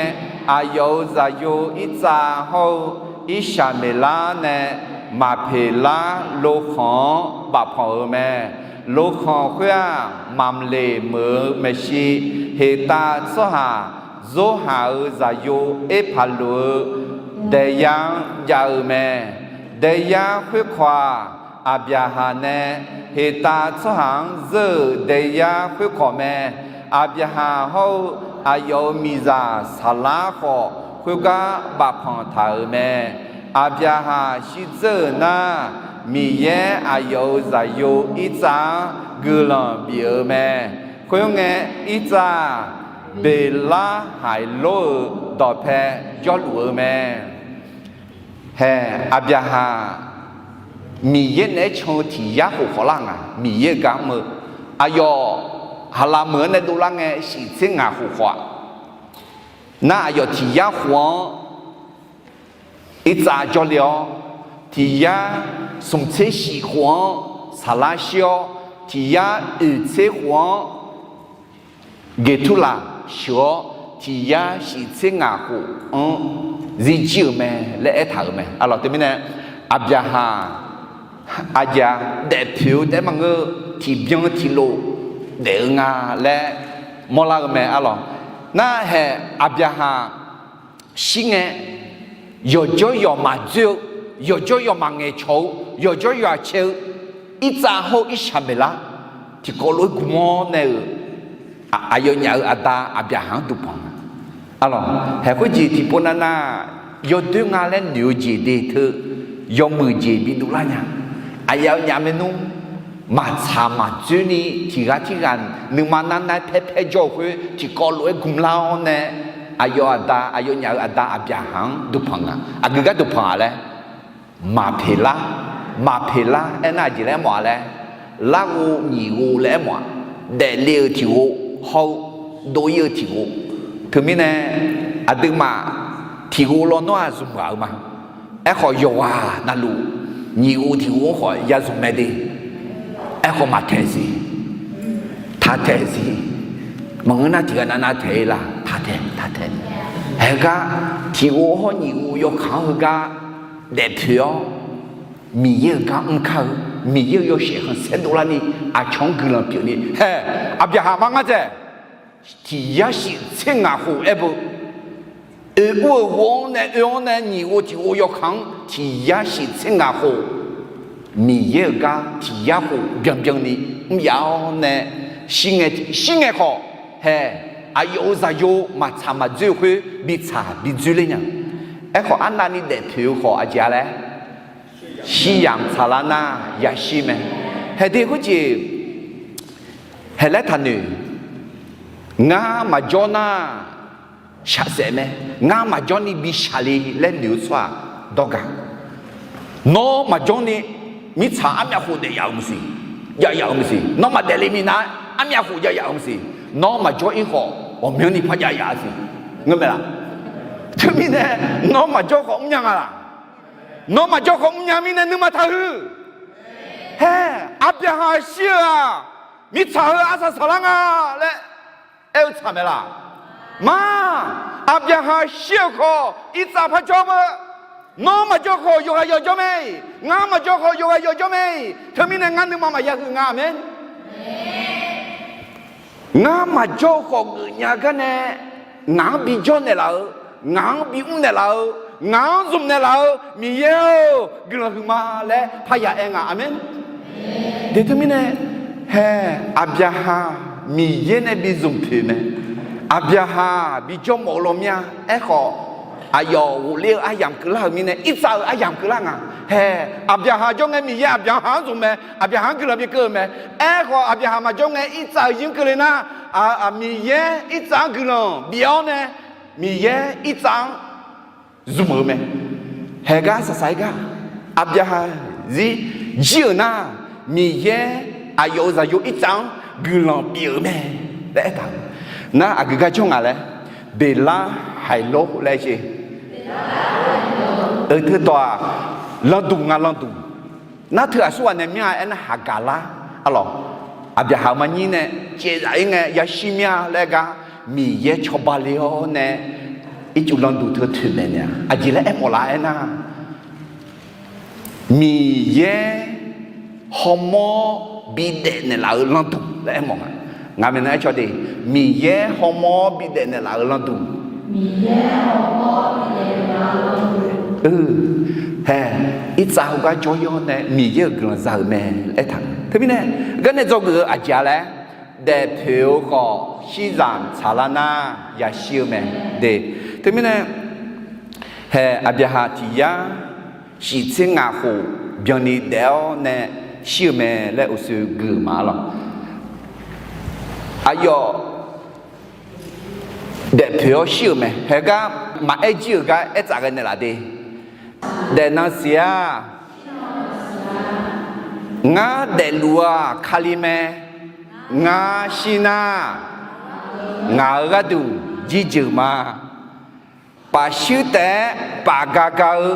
aqyawf-euq zaqyo Irtsav hawr-eu Irsaqmeqlar nae Maqpeqlar lokhanq-anr bafpanq-euq mae. Lokhanq khoer-aq, Mamqleq meuq-eu maeqshi, Heqtav tsawrhaq Zorhaq-euq zaqyo Erpaqloq-eu daeyar-anr jav-eu mae. Daeyar khoerkawq-aq, Aqbyaqhaq nae Heqtav tsawrhaq-anr zeur-euq daeyar khoerkawq mae. Aqbyaqhaq hawr-eu aqyawf-euq miqzaq Saqlar khawf, khoergar bafpanq taq-euq mae. Aqbyaqhaq shirdzeur-euq nar, Miqyaer aqyawf-euq zaqyo Irtsav-anr guiqlanq bif-eu mae. Khoerngae, Irtsav-aq, Beqlar haiq lor-euq dawqpae jawrluf-eu mae. Haeq, Aqbyaqhaq Miqyaer naeq-aer can-eu tiq yar khof khawflar nga. Miqyaer-euq gar mr-eu aqyawf haqlaq meuq-anr nae dovlar ngae shif tser ngaq khof khawf-aq, nar aqyawf tiq yar khof-anr irtsav jawrle-awr, tiq yar smq tser shif khof-anr saqlar shir-awr, tiq yar oeq tser khof-anr geqturlaq sheuq-awr, tiq yar shif tser ngaq khof-anr zirjir-euq mae laer aertaq-euq mae. Arlawq, teumirnae Aqbyaqhaq aqjeq-a daefpoeq-eu taef-aer maqngeur-eu, tiqbyan tiqlof daef-eu nga laer mawrlar-eu mae. Arlawq, narhaeq Aqbyaqhaq shir ngae, yawqjawr yawqmaf dzoer-eu, yawqjawr yawqmaf ngaeqcawq-eu, yawqjawr yawqha cae-eu, irtsav hawr-eu Irsaqmeqlar tiqkawv lof-aer gmq-awr nae-euq aqyawfnyaf-euq aqda Aqbyaqhaq-anr duqpanq nga. Arlawq, haeq khoerjeq tiqpov navnav yawdoer nga laer noeq-eu jeq de teu, yawmuiq jeq bidov lar nya. Aqyawfnyaf maernmr maqtsaq maqdzoerni tiq ghaq tirghaq nuima narnar-aer paerpaer jawr-eu khoer tiqkawv lof-aer gmlar-awr nae, aqyawf aqda, aqyawfnyaf-euq aqda Aqbyaqhaq-anr duqpanq nga. Aqgeu gar duqpanq-a laer, maqpeqlar, maqpeqlar aernar aqjeq laer aermawf-a laer, larghov nyiq ghov laer aermawf-a. Daefle-euq tiq ghov hawr-eu dov-ir-eu tiq ghov. Teumirnae aqduimaf tiq ghov lawnmr-aq zmq ghaq-eu ma. Aerkhawf yawqghaq navluf nyiq ghov tiq ghov-anr khawf ya zmq mae de. Aerkhawf maqtaeq siq, taqtaeq siq. Maqngeur nar tiq ghaq navnav taeq-ir la, taqtaeq taqtaeq. Haegar tiq ghov hawr nyiq ghov yawkaq-anr heugar daefpoeq-awr, Miqyaer-euq gar mr kar-eu, Miqyaer-euq yawshaef khanqsaer dovlarni aqcawq-anr guiqlanq pyeufni hae. Aqbyaqhaq mar ngar dzaeq, tiq yar shif tser ngaq khof aer beu, oeq ur-euq ghov-anr nae oe-anr nae nyiq ghov tiq ghov yawkaq-anr tiq yar shif tser ngaq khof, Miqyaer-euq gar tiq yar khof byanbyan ni mr yaf-awr nae shir ngae, shir ngae khawf hae, aqyawf-euq zaqyo maqtsaq maqdzoer-eu khoer bitsaq bidzoer ler nya. Aerkhawf arnavni daefpoeq-eu khawf aqjeq-a laer, shir yamq tsaqlar nar yashir mae. Haeq de khoerjeq haeq laer taqnoeq. Ngar maqjawr nar shaqsaef mae. Ngar maqjawr ni bi shaqle laer noeq-eu tsawrhaq dawrgaq. Nawr maqjawr ni mirtsaq armyav khof daef yaf-euq maqsiq, jav yaf-euq maqsiq. Nawr maqdaef le minav-aer armyav khof jav yaf-euq maqsiq. Nawr maqjawr-ir khawf ghawqmyanrni par jav yaf-a siq. Ngeur mae laq? Teumirnae nawr maqjawr khawf mrnya nga laq? Nawr maqjawr khawf mrnya mirnae nuima taqhuiq. Hae, Aqbyaqhaq shir-eu-aq, mirtsaq heu arsaq saqlar nga laer aer-eu tsaq mae laq? Ma, Aqbyaqhaq shir-euq khawf irtsav par jawr beu. Nawr maqjawr khawf yawqghaq yawqjawr mae. Ngar maqjawr khawf yawqghaq yawqjawr mae. Teumirnae ngar nuima maqya huiq nga. Aqmeq. Ngar maqjawr-eu khawf geufnya gar nae, ngaq-anr bijawr naeqlaf-eu, ngaq-anr bimr naeqlaf-eu, ngaq-anr zmq naeqlaf-eu Miqyaer-or, guiqlanq huiqma laer parya aer nga. Aqmeq. De teumirnae, hae, Aqbyaqhaq Miqyaer nae bi zmq poeq mae. Aqbyaqhaq bijawr mawf-eu law mir-a. Aerkhawf, aqyawf ghofler-eu aryamq keuvlar-euq mirnae irtsav-eu aryamq keuvlar nga. Hae, Aqbyaqhaq jawr ngae Miqyaer Aqbyaqhaq-anr zmq mae. Aqbyaqhaq-anr guiqlanq bikeuv-eu mae. Aerkhawf Aqbyaqhaq maqjawr ngae irtsav-euq yir-anr keuvle nar, Miqyaer irtsav-anr guiqlanq bif-awr nae, Miqyaer irtsav-anr zmq-eu mae. Haegar saqsaq-aer gar, Aqbyaqhaq zir jir-euq nar, Miqyaer aqyawf-euq zaqyo irtsav-anr guiqlanq bif-euq mae laer aertaq-eu. Nar aqgeu gar jawr nga laer, Beqlar haiq lor laer jeq. Eu, teudawq-aq, landuq nga landuq. Nar teu aqsurghaq nae myanr-a aernar, Haqgaqlar, arlawq, Aqbyaqhaq-euq marnyir nae caevzaf-ir ngae yashir mir-a laer gar, Miqyaer cawba le-awr nae ircuf landuq teu toeqmaeq naeq-a. Aqjeq laer aermawf laf aernar, Miqyaer hawmawr bidaef naeqlaf-eu landuq laer aermawf nga. Ngaq maeqnan aercaw de, Miqyaer hawmawr bidaef naeqlaf-eu landuq. Hae, irtsav heugar jawr-ir-awr nae Miqyaer-euq guiqlanq za-euq mae laer aertaq-eu. Teumirnae, garnae dzawgeuf-eu aqjeq-a laer, daefpoeq-eu khawf shirzaq tsaqlar nar yashir-eu mae. De, teumirnae, hae, Aqbyaqhaq tiq yar shif tser ngaq khof byanni daef-awr nae shir-eu mae laer uqshoe gui-euq ma lawq. Aqyawf daefpoeq-awr shir-euq mae. Haegar maqaer jir-euq gar aertsaf ghae naeqlaf de. Daefnan siq-a. Ngar daefluf-aq Kali mae. Ngar shir nar, ngaq-euq gharduq jirjeuq ma. Paf shuir taef-aer paf ga ga-eu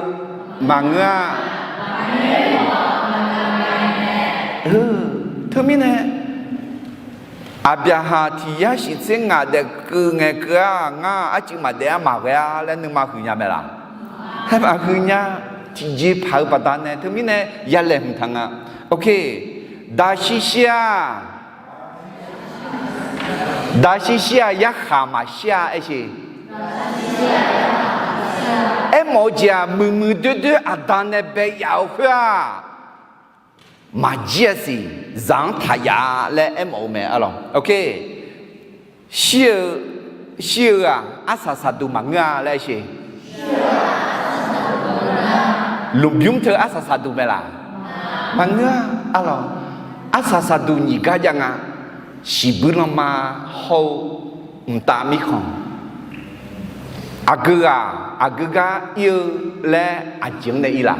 maqngeur-a. Teumirnae, Aqbyaqhaq tiq yar shif tser ngaq daef keuv ngae keuv-a, ngar arcuiv maqdaef-a maqghae-a laer nuima huiq nya mae laq? Haer maqhuiq nya. Tiqjeqpaq-eu baqdanae teumirnae ya laeqhmq taq nga. Ok, daqshir shir-a. Daqshir shir-a, yarkhaq maqshir-a aer sheq. Aermawf-eu jeq-aq, muiqmuiq doerdoer aqda nae bae yaf-eu khoer-aq, maqjir-a siq, zaq-anr taq yaf-a laer aermawf-eu mae arlawq. Ok, shir-eu, shir-eu-aq, arsaq saqduq maqngeur-a laer aer sheq. Lmqbymr teu arsaq saqduq mae laq? Maqngeur-a arlawq. Arsaq saqduq nyiq gar jav nga. Shiqbuir lanma hawr-eu mqtav mirkhanq, aqgeu ghaq aqgeu gar ir-eu laer aqjeq-anr nae ir laf?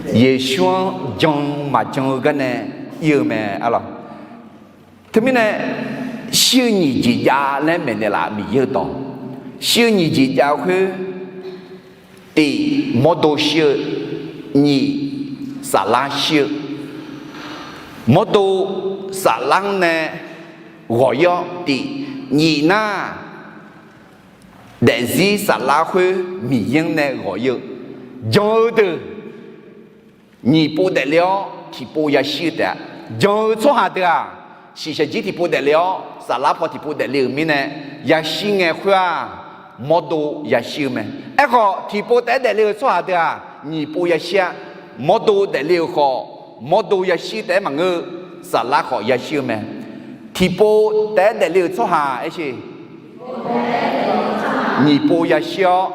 Yeqsur-anr jan-eu maqjan-eu garnae ir-eu mae arlawq. Teumirnae, shir-eu nyiq jeq jav laer maeqnaeq laf, Miqyaer-eu dawq. Shir-eu nyiq jeq jav-eu khoer, tiq, mawrdo shir-eu, nyiq, saflar shir-eu. Mawrdo saflar-anr nae ghawq ir-awr tiq, nyiq nar, daefzir saflar khoer Miqyaer-anr nae ghawq ir-eu. Jan-eu deuq nyiq pov daefle-awr tiqpov yashir-eu taef-a. Jan-eu tsawrhaq deuq-aq, shiqshaq jir tiqpov daefle-awr saflar paw tiqpov daefle-euq mirnae, yashir ngae khoer-aq, mawrdo yashir-eu mae. Aerkhawf, tiqpov taef-aer daefle-eu tsawrhaq deuq-aq, nyiq pov yashir-a. Mawrdo daefle-euq khawf, mawrdo yashir taef-aer maqngeur-eu, saflar khawf yashir-eu mae. Tiqpov taef-aer daefle-euq tsawrhaq aer sheq, nyiq pov yashir-awr,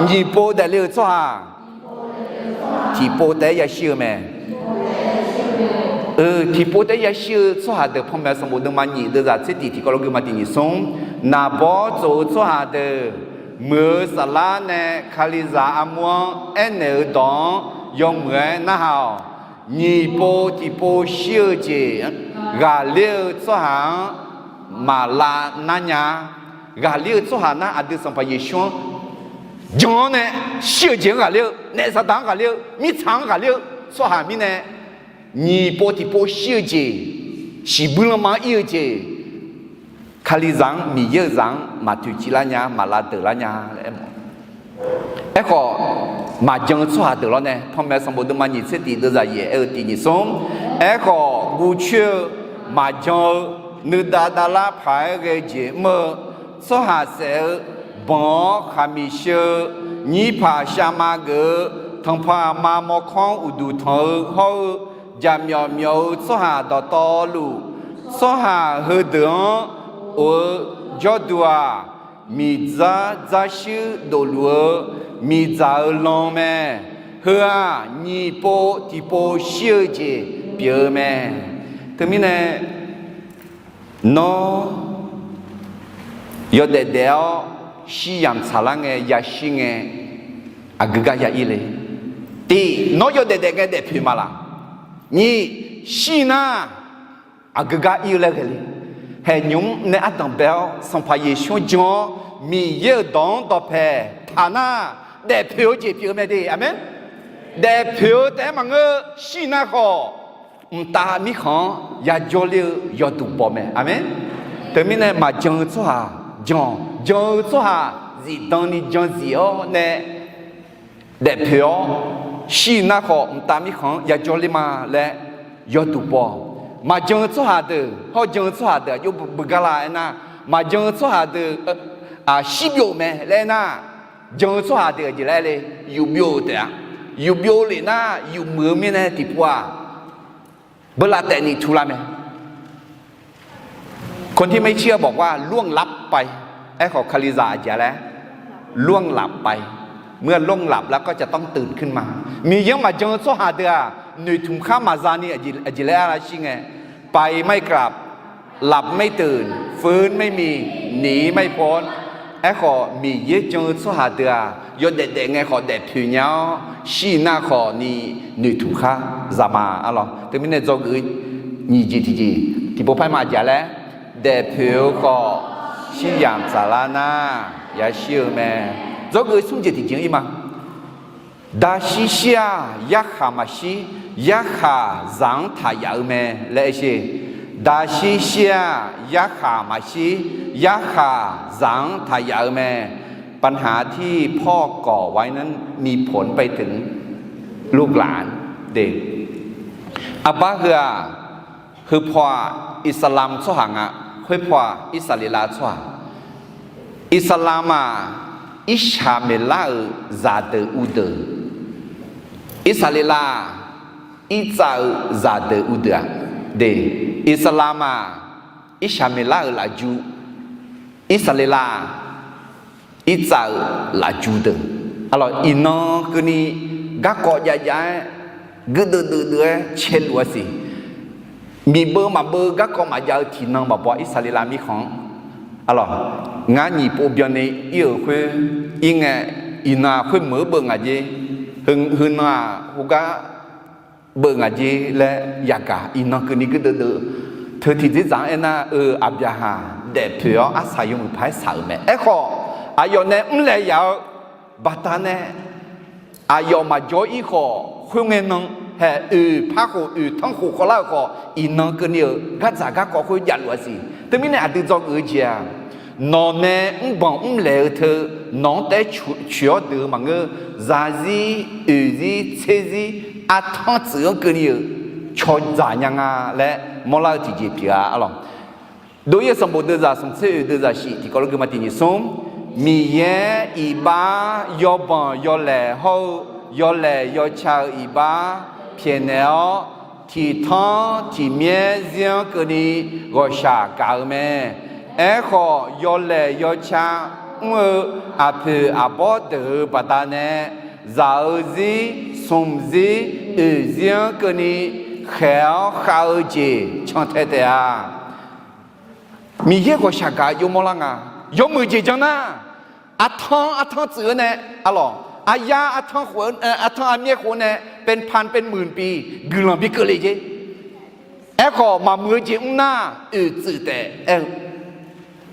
nyiq pov daefle-euq tsawrhaq tiqpov taef-aer yashir-eu mae. Tiqpov taef-aer yashir-eu tsawrhaq deuq, Panmaeq sanqbof deuvma nyiq deuvzaq tser tiq tiqkawv lof geuma tiq nyiq smr, naqbawr tsof-eu tsawrhaq deuq, muiq-eu saflar nae Kalizaq armur-anr aernaeq-eu dawq-anr yawmuiq-aer narhaq-awq. Nyiq pov tiqpov shir-eu jeq ghaqler-eu tsawrhaq-anr maqlav nar nya. Ghaqler-eu tsawrhaq nar, aqdui Sanqpaq Yeqsur-anr jan-awr nae shir-eu jeq-anr ghaqler-eu, naef Saqdaq-anr ghaqler-eu, mirtsaq-anr ghaqler-eu tsawrhaq mirnae, nyiq pov tiqpov shir-eu jeq, shiqbuir lanma-anr ir-eu jeq, Kalizaq-anr, Miqyaer-euq zaq-anr maqtoeqciv lar nya, maqlav deuq lar nya laer aermawf. Aerkhawf, maqjan-eu tsawrhaq deuq lawr nae, Panmaeq sanqbof deuvma nyiq tser tiq deuvzaq yaef aer-eu tiq nyiq smr. Aerkhawf, guv coer-eu maqjan-eu nuidav davlar paq-aer ghae-eu jeq mr-eu, tsawrhaq saef-eu banq-awr khaqmiq sheu-eu, nyir paq shavma geuf-eu, tanqpanq aqma mawrkawr-anr uqduq tanq-eu hawr-eu, jaqmyawf myawf-eu tsawrhaq dawqtawvluf, tsawrhaq heudeuq-anr of-eu jawrduq-aq, miqdzar dzarshuir dofluf-eu miqdzaq-eu lan mae. Heu-aq, nyiq pov tiqpov shir-eu jeq pyeuf-eu mae. Teumirnae, nawr yawdaef daef-awr shir yamq tsaqlar ngae, yashir ngae, aqgeu gar ya ir le? Tiq, nawr yawdaef daef ngae daefpoeq ma laq? Nyiq, shir nar aqgeu gar ir-eu laer ghae le? Haeqnymr nae ardanq bae-awr Sanqpaq Yeqsur-anr jan-awr Miqyaer-euq dawq-anr dawqpaeq taq nar, daefpoeq-eu jeq pyeuf-eu mae de. Aqmeq. Daefpoeq-eu taef-aer maqngeur, shir nar khawf, mqtav mirkhanq-anr yajawr ler-eu yawduq baw mae. Aqmeq. Teumirnae maqjan-eu tsawrhaq jan-awq. Jan-eu tsawrhaq zifdan ni jan zif-awr nae daefpoeq-awr, shir nar khawf mqtav mirkhanq-anr yajawr ler ma laer yawduq baw-awq. Maqjan-eu tsawrhaq deuq, hawr jan-eu tsawrhaq deuq aqjox beugar la aernar, maqjan-eu tsawrhaq deuq shir byov mae laer aernar, jan-eu tsawrhaq deuq aqjeq laer le, yuf byov-eu taef-a. Yuf byov lef nar, yuf muiq-eu mirnae tiqpov-aq, เวลาแตะนี่ถูกแล้ว คนที่ไม่เชื่อบอกว่าล่วงลับไป Aerkhawf Kalizaq aqjeq laer ล่วงลับไป เมื่อล่วงลับแล้วก็จะต้องตื่นขึ้นมา Miqyaer-anr maqjan-eu tsawrhaq deuq-aq, noeqtmq khar maqza ni aqjeq laer arlashir ngae, ไปไม่กลับ หลับไม่ตื่น ฟื้นไม่มี หนีไม่พ้น Aerkhawf Miqyaer jan-eu tsawrhaq deuq-aq, yawdaef daef ngae khawf daefpoeq nya-awr, shir nar khawf ni noeqtmq khar za ma arlawq. Teumirnae dzawgeuf Nyiq jeq tiqjeq tiqpov par-aer ma aqjeq laer, daefpoeq-eu khawf shir yamq tsaqlar nar yashir-eu mae. Dzawgeuf smr jeq tiqjeq-anr ir ma. Daqshir shir-aq yarkhaq maqshir, yarkhaq zaq-anr taq yaf-eu mae laer aer sher. Daqshir shir-aq yarkhaq maqshir, yarkhaq zaq-anr taq yaf-eu mae. ปัญหาที่พ่อก่อไว้นั้นมีผลไปถึงลูกหลาน de. Arbar heu-aq, heupaw-aq Iqsaqlamq tsawrhaq nga, khoerpaw-aq Irsaqleqlav tsawrhaq. Iqsaqlamq-aq, irshaq maeqlar-euq zaqdeuq uvdeuq, Irsaqleqlav-aq, irtsav-eu zaqdeuq uvdeuq-aq, de. Iqsaqlamq-aq, irshaq maeqlar-euq lafju, Irsaqleqlav-aq, irtsav-eu lafju deuq. Arlawq, iqnan keuvni garkawv jav jav-aer, guirdeuv deuv deuv-aer caeluf-a siq. Miqbeuv maqbeuv garkawv maqjav-eu tiqnan maqbaw Irsaqleqlav mirkhanq-anr. Arlawq, ngar nyiq pov byanni ir-euq khoer ir ngae, iqnan-aq khoermeuq-eu beuv ngaq jer, heunan-aq khoergar beuv ngaq jer laer yagaq iqnan keuvni guirdeuv deuv. Teu tiqdzerdzaq-anr aernar-eu, Aqbyaqhaq daefpoeq-awr arsaq yawmuiq paq-aer saq-euq mae. Aerkhawf, aqyawf nae mrlaeq yaf-eu baqdanae, aqyawf maqjawr ir khawf, khoerngae nan hae oeq par khof oeq tanr khof khawvlar-euq khawf, iqnan keuvni-euq gardzaq garkawv khoer javluf-a siq. Teumirnae aqdui dzawgeuf-eu jeq-aq, nawq nae mrbanq mrlaeq-eu teu, nawq-anr taef-aer coeq-awr deuq-eu maqngeur. Zarzir, oeqzir, tserzir, artanr tsuif-anr keuvni-euq cawdzaq nya nga laer mawrlar-eu tiqjeq pyeuf-a. Arlawq, Dov-ir-eu sanqbof deuvzaq smq tser oeq deuvzaq shif tiqkawv lof gui ma tiq nyiq smr. Miqyaer iqbax yawbanq yawlaeq hawr-eu yawlaeq yawca-eu iqbax pyaeqnaeq-awr, tiqtanr tiqmyaer zir-anr keuvni ghawqshaq gaq-eu mae. Aerkhawf, yawlaeq yawca mr-eu aqpoeq aqbawr deuq-euq baqdanae, zaq-eu zir, smq zir, oeq zir-anr keuvni khaeq-awr khav-eu jeq cantae taef-a. Miqyaer ghawqshaq gaq-eu jov mawrlar nga. Yawmuiq jeq janr nar, artanr artanr tsuif-eu nae, arlawq, aryar artanr khof, artanr armyaer khof nae เป็นพันเป็นหมื่นปี guiqlanq bi keuvle jer. Aerkhawf, maqmuiq-eu jeq mr nar, oeqtsuif taef aer-eu.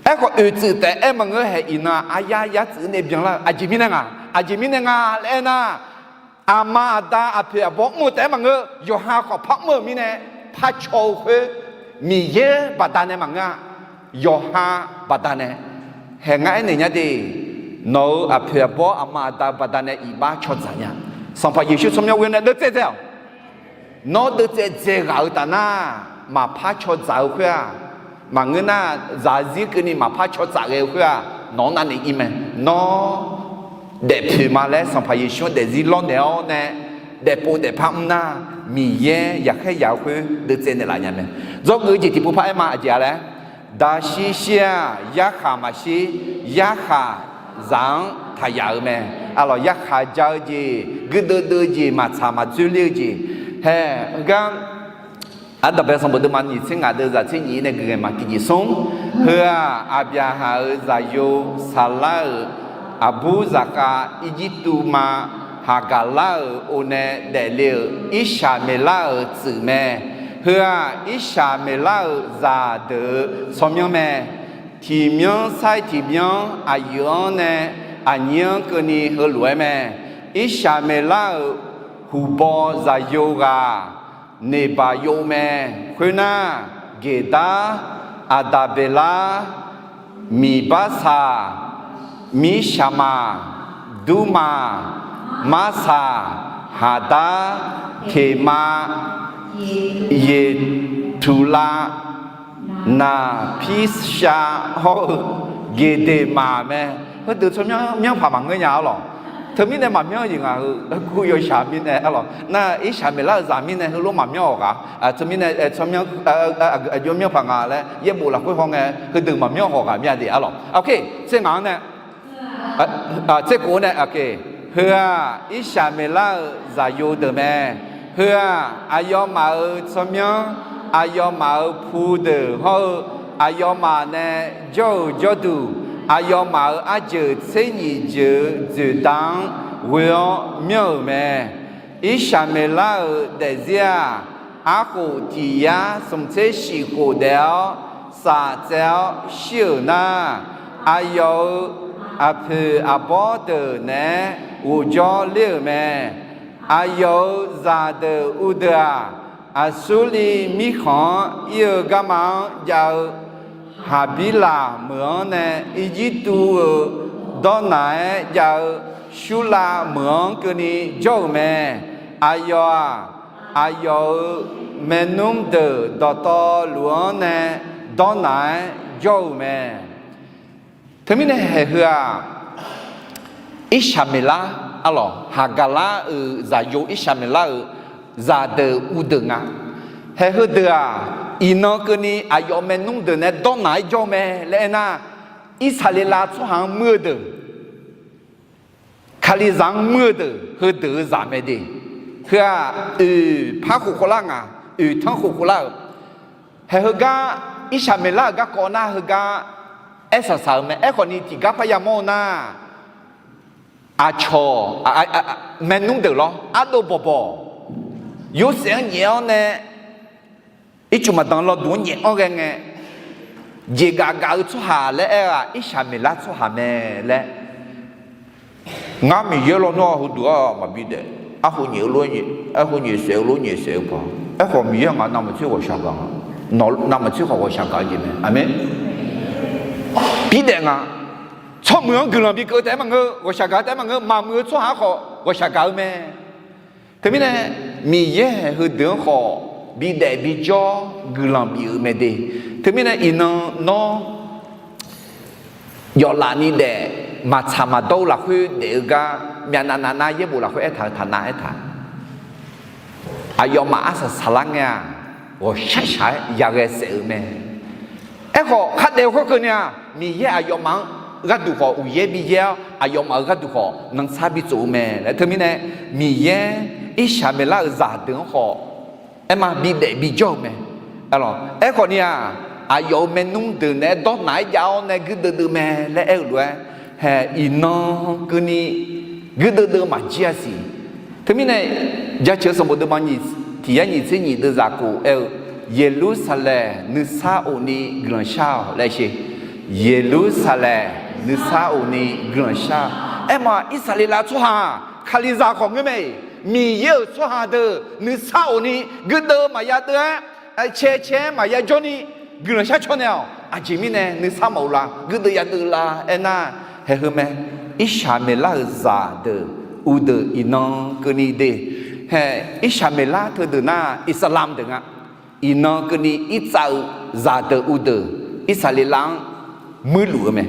Aerkhawf, oeqtsuif taef aer maqngeur hae iqnan aryar yar tsuif nae byanlar-eu aqjeq mirnae nga, aqjeq mirnae nga laer aernar, aqma aqda aqpoeq aqbawr mr-eu taef-aer maqngeur, yawqha khawf par mr-euq mirnae, par caw-eu khoer, Miqyaer baqdanae maqngeur-a. Yawqha baqdanae, hae ngar aernaeq nya de, nawq-euq aqpoeq aqbawr aqma aqda-eu baqdanae iqbax cawdzaq nya. Sanqpaq Yeqsur tsawrmyanr ghoe nae deuvtsaev dzae-awq. Nawr deuvtsaev dzaeq ghaq-eu taf nar, maqpar cawdzaq-eu khoer-aq, maqngeur nar, zaqzir keuvni maqpar cawdzaq ghae-eu khoer-aq, nawq-anr navnaeq ir mae. Nawr daefpoeq ma laer Sanqpaq Yeqsur-anr daefzir lawrnaeq-awr nae, daefpov daefpar mr nar, Miqyaer yaqkhaer yaq-eu khoer deuvtsaev naeqlaf nya mae. Dzawgeuf-eu jeq tiqpov par-aer ma aqjeq-a laer, daqshir shir-aq yarkhaq maqshir, yarkhaq zaq-anr taq yaf-eu mae. Arlawq, yarkhaq ja-eu jeq, guirdeuv deuv-eu jeq, maqtsaq maqdzoerler-eu jeq, hae, heugar Ardanqbae sanqbof deuvma nyiq tser ngaq deuvzaq tser nyiq nae guiqlanq ma tiqjeq smr. Heu-aq, Aqbyaqhaq-euq zaqyo Saqlar-euq aqbur zaqkhav Irjirtuv ma Haqgaqlar-euq o nae daefle-euq Irshaqmeqlar-euq tsuif mae. Heu-aq, Irshaqmeqlar-euq zaqdeuq-euq tsawrmyanr mae. Tiqmyanr sair tiqmyanr aqyuif-anr nae aqnyir-anr keuvni heulof-aer mae. Irshaqmeqlar-euq huqbaw zaqyo ghaq Neqbaqyov mae. Khoernar, Geqdar, Aqdaqbeqlar, Miqbarsaq, Mirshaqmaq, Durmaq, Marsaq, Haqdar, Teqmav, Yeqtuqlav, Naqpirshav hawr-eu Geqdeqmaq mae. Heudeuq tsawrmyanr myanrpaq maqngeur nya arlawq. Teumirnae maqmyanr-eu jeq ngaq heu kur yawshaq mirnae arlawq. Nar Irshaqmeqlar-euq zaq mirnae heulof maqmyanr-awq ghaq. Teumirnae tsawrmyanr aqjox myanrpaq nga laer yaerbof lafkhoer hawngae heudeuq maqmyanr hawq ghaq mir-a de arlawq. Oke, tser ngaq-anr nae tser kof-anr nae, oke. Heu-aq, Irshaqmeqlar-euq zaqyo deuq mae. Heu-aq, aqyawfmaf-euq tsawrmyanr, aqyawfmaf-euq pu deuq hawr-eu, aqyawfmaf nae jawr-euq jawrduq, aqyawfmaf-euq arjeuq tser nyiq jeuq-eu dzoeqda-anr ghoe-awr myanr-euq mae. Irshaqmeqlar-euq daefzir-aq, Arkhof tiq yar smq tser shif khof daef-awr saf tsaev-awr shir-euq nar, aqyawf-euq aqpoeq aqbawr deuq naeq-aer ghofjawr ler-euq mae. Aqyawf-euq zaqdeuq uvdeuq-aq, Aqsurliv mirkhanq-anr ir-eu garma-anr jav-eu Haqbirlaq meuq-anr nae Irjirtuv-euq dawrnaq-aer jav-eu Surlav meuq-anr keuvni jawr-euq mae. Aqyawf-aq, aqyawf-euq maernmr deuq dawqtawvluf-anr nae dawrnaq-aer jawr-euq mae. Teumirnae haeq heu-aq, Irsaqmeqlar, arlawq, Haqgaqlar-euq zaqyo Irsaqmeqlar-euq zaqdeuq uvdeuq nga. Haeq heudeuq-aq, iqnan keuvni aqyawf maernmr deuq nae dawrnaq-aer jawr-eu mae laer aernar, Irsaqleqlav tsawrhaq-anr muir-eu deuq, Kalizaq-anr muir-eu deuq, heudeuq-euq zaq mae de. Heu-aq, oeq par khof khawvlar nga, oeq tanr khof khawvlar-euq. Haeq heugar, Irsaqmeqlar-euq garkawv nar heugar aer saqsaq-eu mae. Aerkhawfni tiqgar parya mawr-eu nar, aqcawq, maernmr deuq lawr, ardov bawqbawq, Yorsaev-anr nyaef-awr nae, ircuf maqdanq lawduq-anr nyaef-anr ghae ngae, jeq gaf gaf-eu tsawrhaq laer aer-eu-aq, Irsaqmeqlar tsawrhaq mae laer. Ngar Miqyaer lawnmr-awr heuduq-aq maqbi daef. Arhu nyaef-eu lof, arhu nyaef saef-eu lof nyaef saef-eu pa. Aerkhawf Miqyaer ngaq navmaqtser ghawqshaq gaq nga. Nawq navmaqtser khawf ghawqshaq gaq-eu jeq mae. Aqmeq. Bidaef nga. Tsawrmuiq-anr guiqlanq bikeuv taef-aer maqngeur, ghawqshaq gaq-eu taef-aer maqngeur, maqmuiq-eu tsawrhaq-anr khawf ghawqshaq gaq-eu mae. Teumirnae Miqyaer heudeuq-anr khawf bidaef bijawr guiqlanq bif-euq mae de. Teumirnae iqnan nawr yawflaf ni daef, maqtsaq maqdawr-eu lafkhoer daef-eu gar myavnav navnar yaerbof lafkhoer aertaq-eu taq nav aertaq. Aqyawfmaf arsaq saqlar ngae-aq, ghawqshaq shaq-aer yaghae saef-euq mae. Aerkhawf khardaef-eu khoerkeuvni-aq, Miqyaer aqyawfmaf-anr gharduq khawf uqyaer bi yaer-awr, aqyawfmaf-euq gharduq khawf nanrsar bitsof-eu mae laer teumirnae, Miqyaer Irsaqmeqlar-euq zaqdeuq-anr khawf aerma bidaef bijawr-eu mae. Aerkhawfni-aq, aqyawf-euq maernmr deuq naeq-aer dawrnaq-aer jav-awr nae guirdeuv deuv mae laer aer-euq lof-aer, hae iqnan keuvni guirdeuv deuv maqjir-a siq. Teumirnae, Jaceuq-eu sanqbof deuvma tiq yar nyiq tser nyiq deuv zaqkhof aer-eu, Yeqlursaqlaeq nuisar of ni guiqlanq shar-awq laer sher. Yeqlursaqlaeq nuisar of ni guiqlanq shar-awq. Aerma Irsaqleqlav tsawrhaq-aq, Kalizaq khawf ngeur mae-iq, Miqyaer-euq tsawrhaq deuq nuisar of ni guirdeuv maqya deuv-aer, cae cae-aer maqya jawr ni guiqlanq shar caw naeq-awq. Aqjeq mirnae nuisar mawf-eu la, guirdeuv ya deuv la aernar, hae heu mae. Irsaqmeqlar-euq zaqdeuq uvdeuq iqnan keuvni de. Hae, Irsaqmeqlar teudeuq nar Iqsaqlamq deuq nga. Iqnan keuvni irtsav-eu zaqdeuq uvdeuq Irsaqleqlav-anr muirluf-eu mae.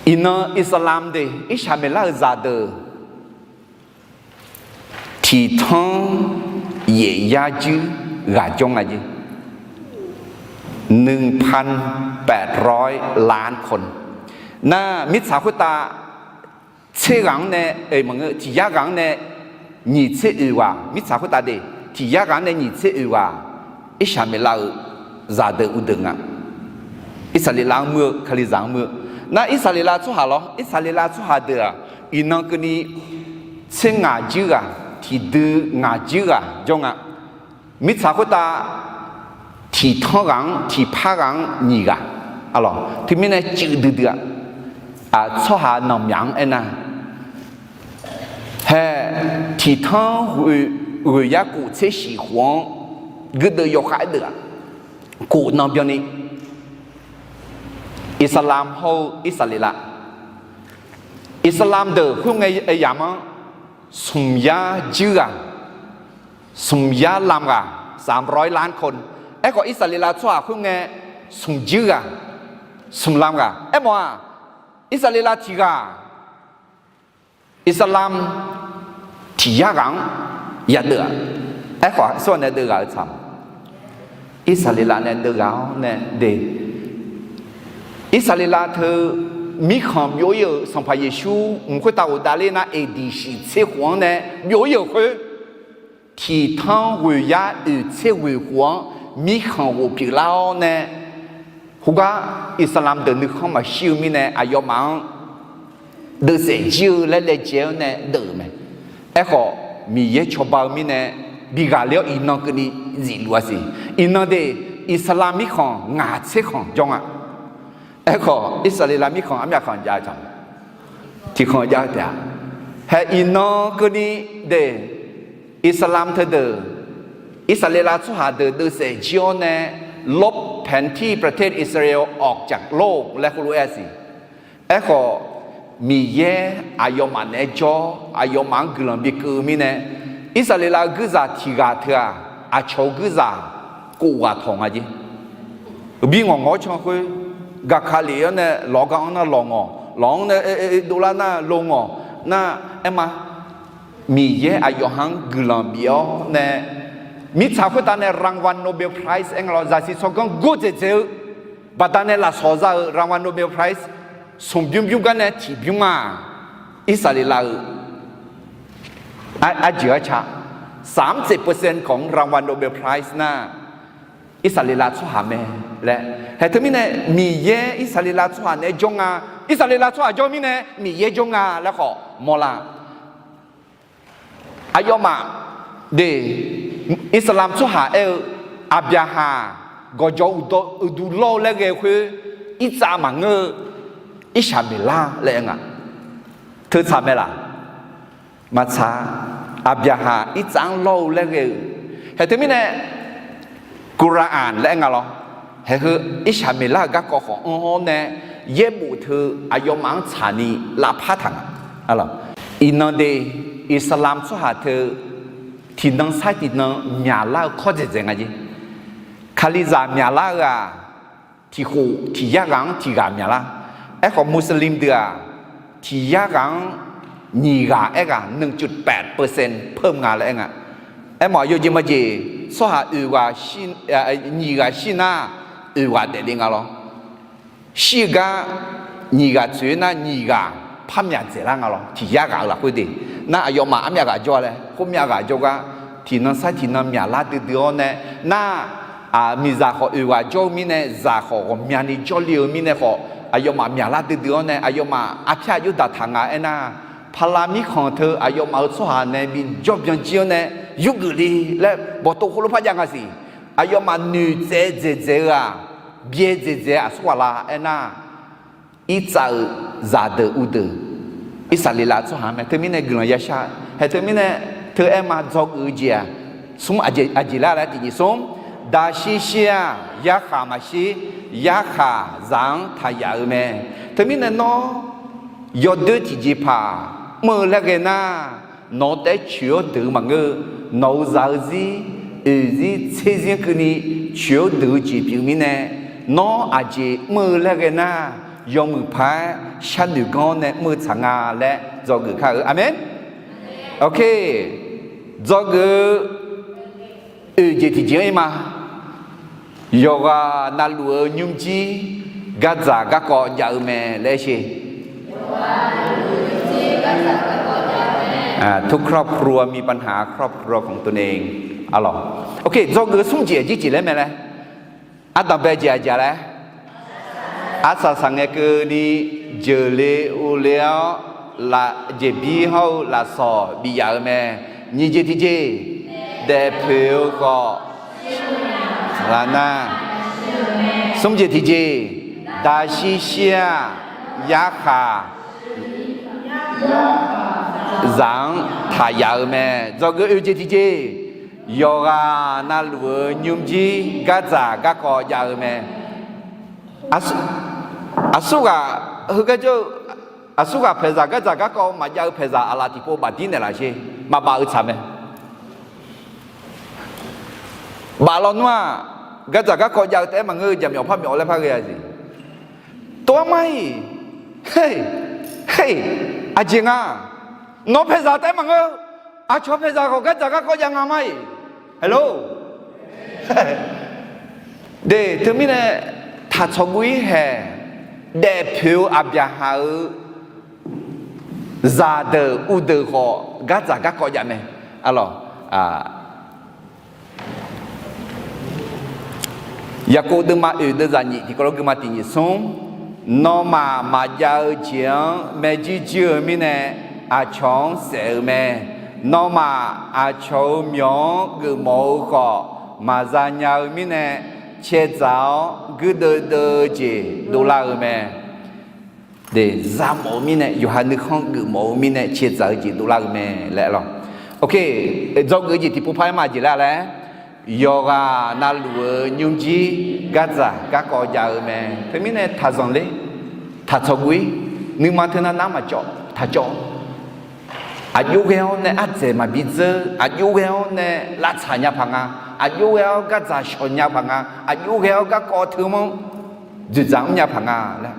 Iqnan Iqsaqlamq de, Irsaqmeqlar-euq zaqdeuq tiqtanr yaef yar juir ghaq jawr nga jer. หนึ่งพันแปดร้อยล้านคน nar, mirtsaq khoertav tser ghaq-anr nae, maqngeur, tiq yar ghaq-anr nae nyiq tser oeq ghaq, mirtsaq khoertav de, tiq yar ghaq-anr nae nyiq tser oeq ghaq, Irsaqmeqlav-euq zaqdeuq uvdeuq nga. Irsaqleqlav-anr muir-eu, Kalizaq-anr muir-eu. Nar Irsaqleqlav tsawrhaq lawr, Irsaqleqlav tsawrhaq deuq-aq, iqnan keuvni tser ngaq juir ghaq, tiqdui ngaq juir ghaq jawr nga. Mirtsaq khoertav tiqtanr ghaq-anr, tiqpar ghaq-anr nyiq ghaq. Teumirnae cuiv duidui-a. Tsawrhaq nanqmyaq-anr aernar, hae, tiqtanr ghoeq yar kof tser shif khof-anr guirdeuv yawkhav-aer deuv-aq, kof nan byanni, Iqsaqlamq hawr-eu Irsaqleqlav, Iqsaqlamq deuq khoerngae yamq-anr smq yar juir ghaq, smq yar lam ghaq, สามร้อยล้านคน. Aerkhawf Irsaqleqlav tsawrhaq khoerngae smq juir ghaq, smq lam ghaq. Aermawf-aq, Irsaqleqlav tiq ghaq, Iqsaqlamq tiq yar ghaq-anr yadeuv-aq. Aerkhawf aqsur nae deuv ghaq-eu tsaq, Irsaqleqlav nae deuv ghaq-awr nae de. Irsaqleqlav teu mirkhanq byov-ir-euq Sanqpaq Yeqsur mq khoertav ghofdav ler nar, aqdiq shiq tser khof-anr nae byov-ir-euq khoer, tiqtanr ghoeq yar oeq tser ghoeq khof-anr mirkhanq ghof pyeuflar-awr nae, khoergar Iqsaqlamq deuq nuikhanr maqshir-eu mirnae aqyawfmaf-anr deuvsaef jir-eu laer laejae-awr nae deuv-euq mae. Aerkhawf Miqyaer cawba-eu mirnae bi ghaqler-awr iqnan keuvni zifluf-a siq. Iqnan de, Iqsaqlaq mirkhanq ngaq tser khanq jawr nga. Aerkhawf, Irsaqleqlav mirkhanq armyav khanq jav-eu taq, tiqkhanq jav-eu taef-a. Hae iqnan keuvni de, Iqsaqlaq teudeuq, Irsaqleqlav tsawrhaq deuq deuvsaef jir-awr nae,ลบแผนที่ประเทศอิสราเอลออกจากโลก laer khoerlof-aer-a siq. Aerkhawf, Miqyaer aqyawfmaf naeq-aer jawr, aqyawfmaf-anr guiqlanq bikeuv-eu mirnae, Irsaqleqlav-euq guirzaq tiq ghaq teu-aq, aqcawq-euq guirzaq kof ghaq tawq nga jer. Bi ngawq ngawq-awr can khoer, gaqkaq lef-awr nae lawq-awr gar-anr nar lawq ngawq, lawq-anr nae dovlar nar lo ngawq nar, aer ma. Miqyaer aqyawf-anr guiqlanq bif-awr nae, mirtsaq khoertav nae รางวัล Nobel Prize aer nga lawr, zaqsiq tsawrganr gordzaeq dzaeq-eu baqdanae lafsawq za-eu รางวัล Nobel Prize smq bymr bymr gar nae tiq bymr ma. Irsaqleqlav-euq arjeuq arca สามสิบเปอร์เซ็นต์ ของรางวัล Nobel Prize nar, Irsaqleqlav tsawrhaq mae laer. Hae teumirnae, Miqyaer Irsaqleqlav tsawrhaq naeq-aer jawr nga. Irsaqleqlav tsawrhaq jawr mirnae, Miqyaer jawr nga laer khawf mawrlar. Aqyawfmaf de, Irsaqleqlav tsawrhaq aer-eu, Aqbyaqhaq gawqjawq uqdawq uqduq lawr-eu laer ghae-eu khoer, Irtsav maqngeur-eu, Irsaqmeqlar laer aer nga. Teutsaq mae laq? Maqtsaq. Aqbyaqhaq Irtsav-anr lawr-eu laer ghae-eu. Hae teumirnae, Quran laer aer nga lawr. Hae heu Irsaqmeqlar-euq garkawv khawf anr-awr nae, yaerbof teu aqyawfmaf-anr tsaqni lavpar taq nga. Iqnan de, Iqsaqlaq tsawrhaq teu tiqnan sar tiqnan myaqlar-eu kawr dzaeq dzaeq nga jer. Kalizaq myaqlar-eu-aq, tiq khof tiq yar ghaq-anr tiq ghaq myaqlar. Aerkhawf, Muslim deuq-aq, tiq yar ghaq-anr nyiq ghaq aer ghaq หนึ่งจุดแปดเปอร์เซ็นต์ เพิ่ม nga laer aer nga. Aermawf, yawjeq majeq tsawrhaq oeq ghaq, nyiq ghaq shir nar, oeq ghaq daefle nga lawr. Shir-eu gar nyiq ghaq tsoeq nar, nyiq ghaq par myaq dzaeqlar nga lawr. Tiq yar ghaq-eu lafkhoer de nar, aqyawfmaf armyav ghaq jawr-a laer, khoer myav ghaq jawr gar, tiqnan sar tiqnan myaqlar duidui-awr nae nar, miqzaq khawf oeq ghaq jawr-eu mirnae, zaq khawf ghawqmyani jawrle-eu mirnae khawf, aqyawfmaf myaqlar duidui-awr nae, aqyawfmaf arpyar aqjox daqtaq nga aernar, paqlaq mirkhanq teu aqyawfmaf-euq tsawrhaq nae bi jawr byan jir-awr nae, yurgeuf le laer bawqtov khoerlof par jav nga siq. Aqyawfmaf noeqtsaev dzaeqdzaeq-eu-aq, byaerdzaeq dzaeq-eu aqsur ghaq la aernar, Irtsav-euq zaqdeuq uvdeuq, Irsaqleqlav tsawrhaq mae. Teumirnae guiqlanq yashar-eu hae. Teumirnae teu aer ma, dzawgeuf-eu jeq-aq, smr aqjeq lar laer tiqjeq smr, daqshir shir-aq yarkhaq maqshir, yarkhaq zaq-anr taqyaf-eu mae. Teumirnae nawr yawdoer tiqjeqpaq mr-eu laer ghae nar, nawq-eu taef-aer coeq-awr deuq-eu maqngeur-eu, nawq-euq zaq-eu zir, oeq zir tser zir keuvni coeq-awr deuq-eu jeq pyeuf-eu mirnae, nawr aqjeq mr-eu laer ghae nar, yawmuiq paq-aer sharnoeq ganr-awr nae mr-eu tsaq nga laer dzawgeuf kar-eu. Aqmeq. Ok. Dzawgeuf-eu oeq jeq tiqjeq-anr ir ma. Yawqghaq navluf-eu nymrjir gardzaq garkawv jav-eu mae laer sher. ทุกครอบครัวมีปัญหาครอบครัวของตนเอง Aqlawq. Ok, dzawgeuf smr jeq aqjeq jeq laer mae laer. Ardanqbae jeq aqjeq laer. Arsaq saqngae keuvni jeuqle uvle-awr, jeqbir hawr-eu lafsawq bif yaf-eu mae. Nyiq jeq tiqjeq, daefpoeq-eu khawf, ghaq nar. Smr jeq tiqjeq, daqshir shir-aq yarkhaq zaq-anr taqyaf-eu mae. Dzawgeuf oeq jeq tiqjeq, yawqghaq navluf-eu nymrjir gardzaq garkawv jav-eu mae. Aqsur ghaq heugar jawr-eu, aqsur ghaq paeqzaq gardzaq garkawv maqjav-eu paeqzaq aqlaf tiqpov bafdir naeqlaf sher. Maqbaf-eu tsaq mae. Baf lawnmr-aq, gardzaq garkawv jav-eu taef-aer maqngeur-eu, jaqmyawf parmyawf laer par ghae-a jeq. Tov-aer mar-iq, he, he, aqjeq nga. Nawq paeqzaq taef-aer maqngeur, aqcawq paeqzaq khawf gardzaq garkawv jav nga mar-iq. Hello. De, teumirnae taqtsawq guv-ir haeq, daefpoeq-eu Aqbyaqhaq-euq zaqdeuq uvdeuq khawf gardzaq garkawv jav mae. Aqlawq. Yaqkov deuvma oeq deuvzaq nyiq tiqkawv lof geuvma tiq nyiq smr, nawmaf maqjav-eu jeq-anr maerjuir juir-eu mirnae aqcawq-anr saef-eu mae. Nawmaf aqcawq-euq myawq-anr geufmawf-eu khawf, maqza nya-eu mirnae, caedzaq-awr guirdeuv deuv-eu jeq dovlar-eu mae. Zamawf-eu mirnae, yawqha nuikhanr geufmawf-eu mirnae caedzaq-eu jeq dovlar-eu mae laer lawr. Ok, dzawgeuf jeq tiqpov par-aer ma jeq laer laer, yawqghaq navluf-eu nymrjir gardzaq garkawv jav-eu mae. Teumirnae taqzanq ler, taqtsawq guv-ir, nuima teunav nar maqcawv taqcawv. Aqjox ghae-awr nae ardzaeq maqbi dzeur, aqjox ghae-awr nae lavtsaq nya paq nga, aqjox ghae-awr gardzaq shawq nya paq nga, aqjox ghae-awr garkawv teumanr dzoeqdzaq mrnya paq nga laer.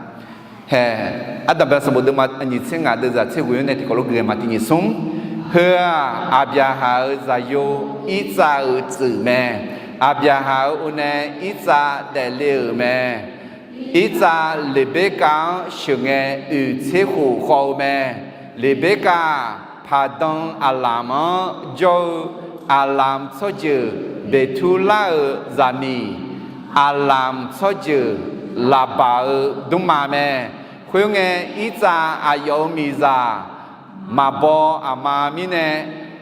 Hae, Ardanqbae sanqbof deuvma nyiq tser ngaq deuvzaq tser ghoe-anr nae tiqkawv lof gui-aer ma tiq nyiq smr. Heu-aq, Aqbyaqhaq-euq zaqyo Irtsav-euq tsuif mae. Aqbyaqhaq-euq o nae Irtsav daefle-euq mae. Irtsav Leqberkav-anr sheuqngae oeq tser khof khawv-eu mae. Leqberkav-aq, Paqdan aqlamq-anr jawr-eu aqlamq tsawrjeuq Beqturlar-euq zaqmiq, aqlamq tsawrjeuq Laqbaq-euq dmrma mae. Khoerngae, Irtsav aqyawf-euq miqzaq maqbaw aqma mirnae,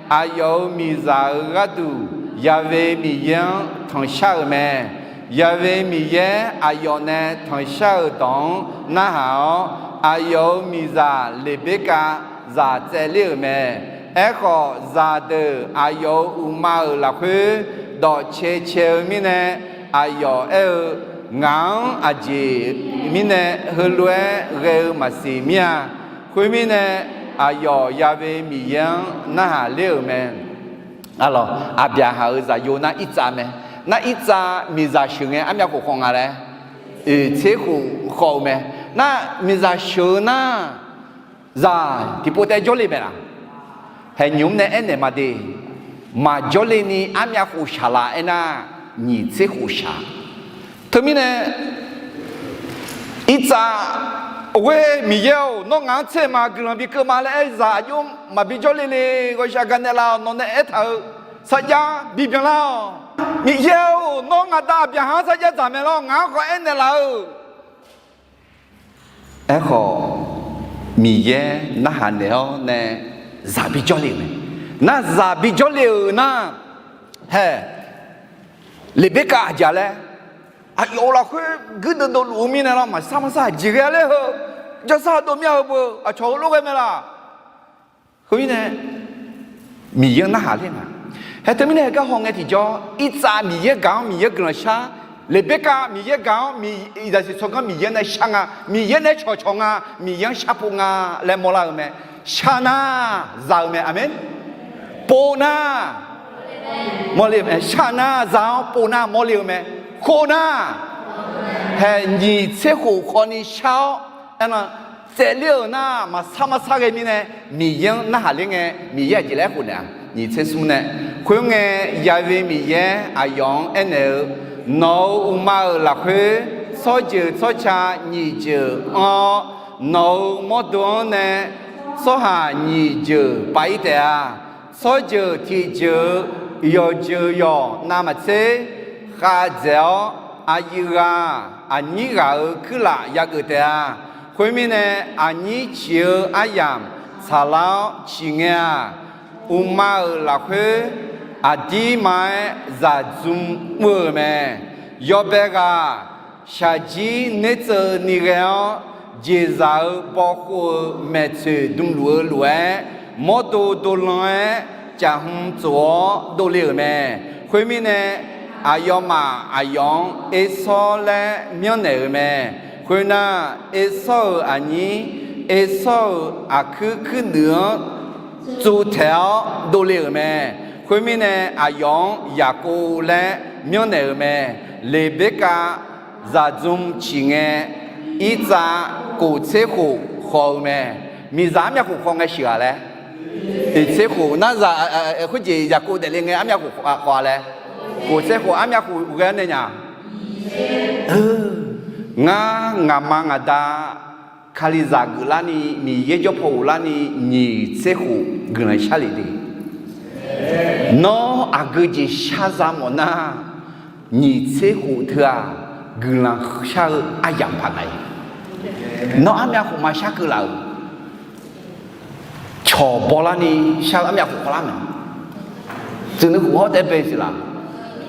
aqyawf-euq miqzaq-euq gharduq Ya'we Miqyaer-anr tanqshar-euq mae. Ya'we Miqyaer aqyawf nae tanqshar-euq dawq-anr narhaq-awr, aqyawf-euq miqzaq Leqberkav zaq tsaevler-euq mae. Aerkhawf, zaqdeuq aqyawf-euq uqma-euq lafkhoer dawq cae cae-eu mirnae, aqyawf aer-eu, Ngaq-anr aqjeq mirnae heulof-aer ghae-eu maqsiq mir-a. Khoermirnae, aqyawf Ya'we Miqyaer-anr narhaq ler-euq mae. Aqbyaqhaq-euq zaqyo nar Irtsav mae. Nar Irtsav miqzaq sheuqngae armyav khof khawv nga laer, oeq tser khof khawv-eu mae. Nar miqzaq sheuq-eu nar, zaq tiqpov taef jawrle mae laq? Haeqnymr nae aernaeq ma de. Maqjawrle ni armyav khof shaq laf aernar, nyiq tser khof shaq. Teumirnae, Irtsav, Ghoer Miqyaer-or, nawr ngaq-anr tser ma guiqlanq bi keuv ma laer aer zaq aqjox maqbi jawrle le. Ghawqshaq gaqnaeq laf-awq, nawq nae aertaq-euq sarjax bibyan lar-awq. Miqyaer-or, nawr ngaq da Aqbyaqhaq-anr sarjax dzaq mae lawr, ngaq-anr khawf aernaeq laf-eu Aerkhawf, Miqyaer narhaq naeq-awr nae zaq bi jawrle-euq mae. Nar zaq bi jawrle-euq nar, hae, Leqberkav aqjeq laer, aqyawf-euq lafkhoer guirdeuv dovluf-eu mirnae lawr, maqsar maqsar jeqghae ler heu, jarsar dov mir-a heu beu, aqcawq-eu lof ghae mae laq. Khoermirnae, Miqyaer-anr narhaq ler nga. Hae teumirnae heugar hawngae tiqjawr, Irtsav Miqyaer gaq-anr Miqyaer guiqlanq shar, Leqberkav Miqyaer gaq-anr, zaqsiq tsawrganr Miqyaer nae shar nga, Miqyaer nae cawqcawq nga, Miqyaer-anr sharpov nga laer mawrlar-eu mae. Shar nar, za-eu mae. Aqmeq. Pov nar, mawrle-eu mae. Shar nar za-awr pov nar mawrle-eu mae. Khof nar, hae nyiq tser khof khawf ni shar-awr, aernar, tsaevler-euq nar maqsar maqsar ghae mirnae, Miqyaer-anr narhaq ler ngae, Miqyaer aqjeq laer khofnaeq-a. Nyiq tser smr nae, khoerngae, Ya'we Miqyaer aqyawf-anr aernaeq-eu, Nawq-euq uqma-euq lafkhoer tsawrjeuq tsawrca nyiq jeuq anr-awr, nawq-euq mawrdo-anr nae tsawrhaq nyiq jeuq pav-ir taef-a. Tsawrjeuq tiqjeuq-eu yawqjeuq yawq navmaqtser khavdzaeq-awr, aqyuif ghaq aqnyir ghaq-euq kuirlaf yageuf taef-a. Khoermirnae, aqnyir ciq-eu aryamq tsaqlar-awr ciqngae-aq, uqma-euq lafkhoer aqdirma-aer zaqdzmr mr-eu mae. Yawbae ghaq shaqjir nertseuvni ghae-awr, jeqzaq-eu bawkhov-eu maeqtsoeq dmluf-eu lof-aer, mawrdo dolan-aer caf hmq tsof-awr dovle-euq mae. Khoermirnae, aqyawfmaf aqyawf-anr Ersawr laer myanrnaeq-euq mae. Khoernar, Ersawr-euq aqnyir Ersawr-euq aqkuir kuirnuiv-anr tsuvtaeq-awr dovle-euq mae. Khoermirnae, aqyawf-anr Yaqkov laer myanrnaeq-euq mae. Leqberkav zaqdzmr ciqngae, Irtsav kof tser khof khawf-eu mae. Miqzaq armyav khof khawf ngae sheuq-aq laer, oeq tser khof nar zaq, khoerjeq Yaqkov daefle ngae armyav khof khawf-a laer, kof tser khof armyav khof ghae-awr nae nya. Ngar ngaqma ngaqda Kalizaq geuflarni, Miqyaer jawr paw ghoflarni nyiq tser khof guiqlanq shar lef de. Nawr aqgeu jeq shar za mawf nar, nyiq tser khof teu-aq, guiqlanq shar-eu aryamq paq nga-i. Nawr armyav khof ma shar keuv laf-euq. tawq bawlarni shar-eu armyav khof khawvlar mae. Tsuif nuikhof hawr taef-aer bae siq laf.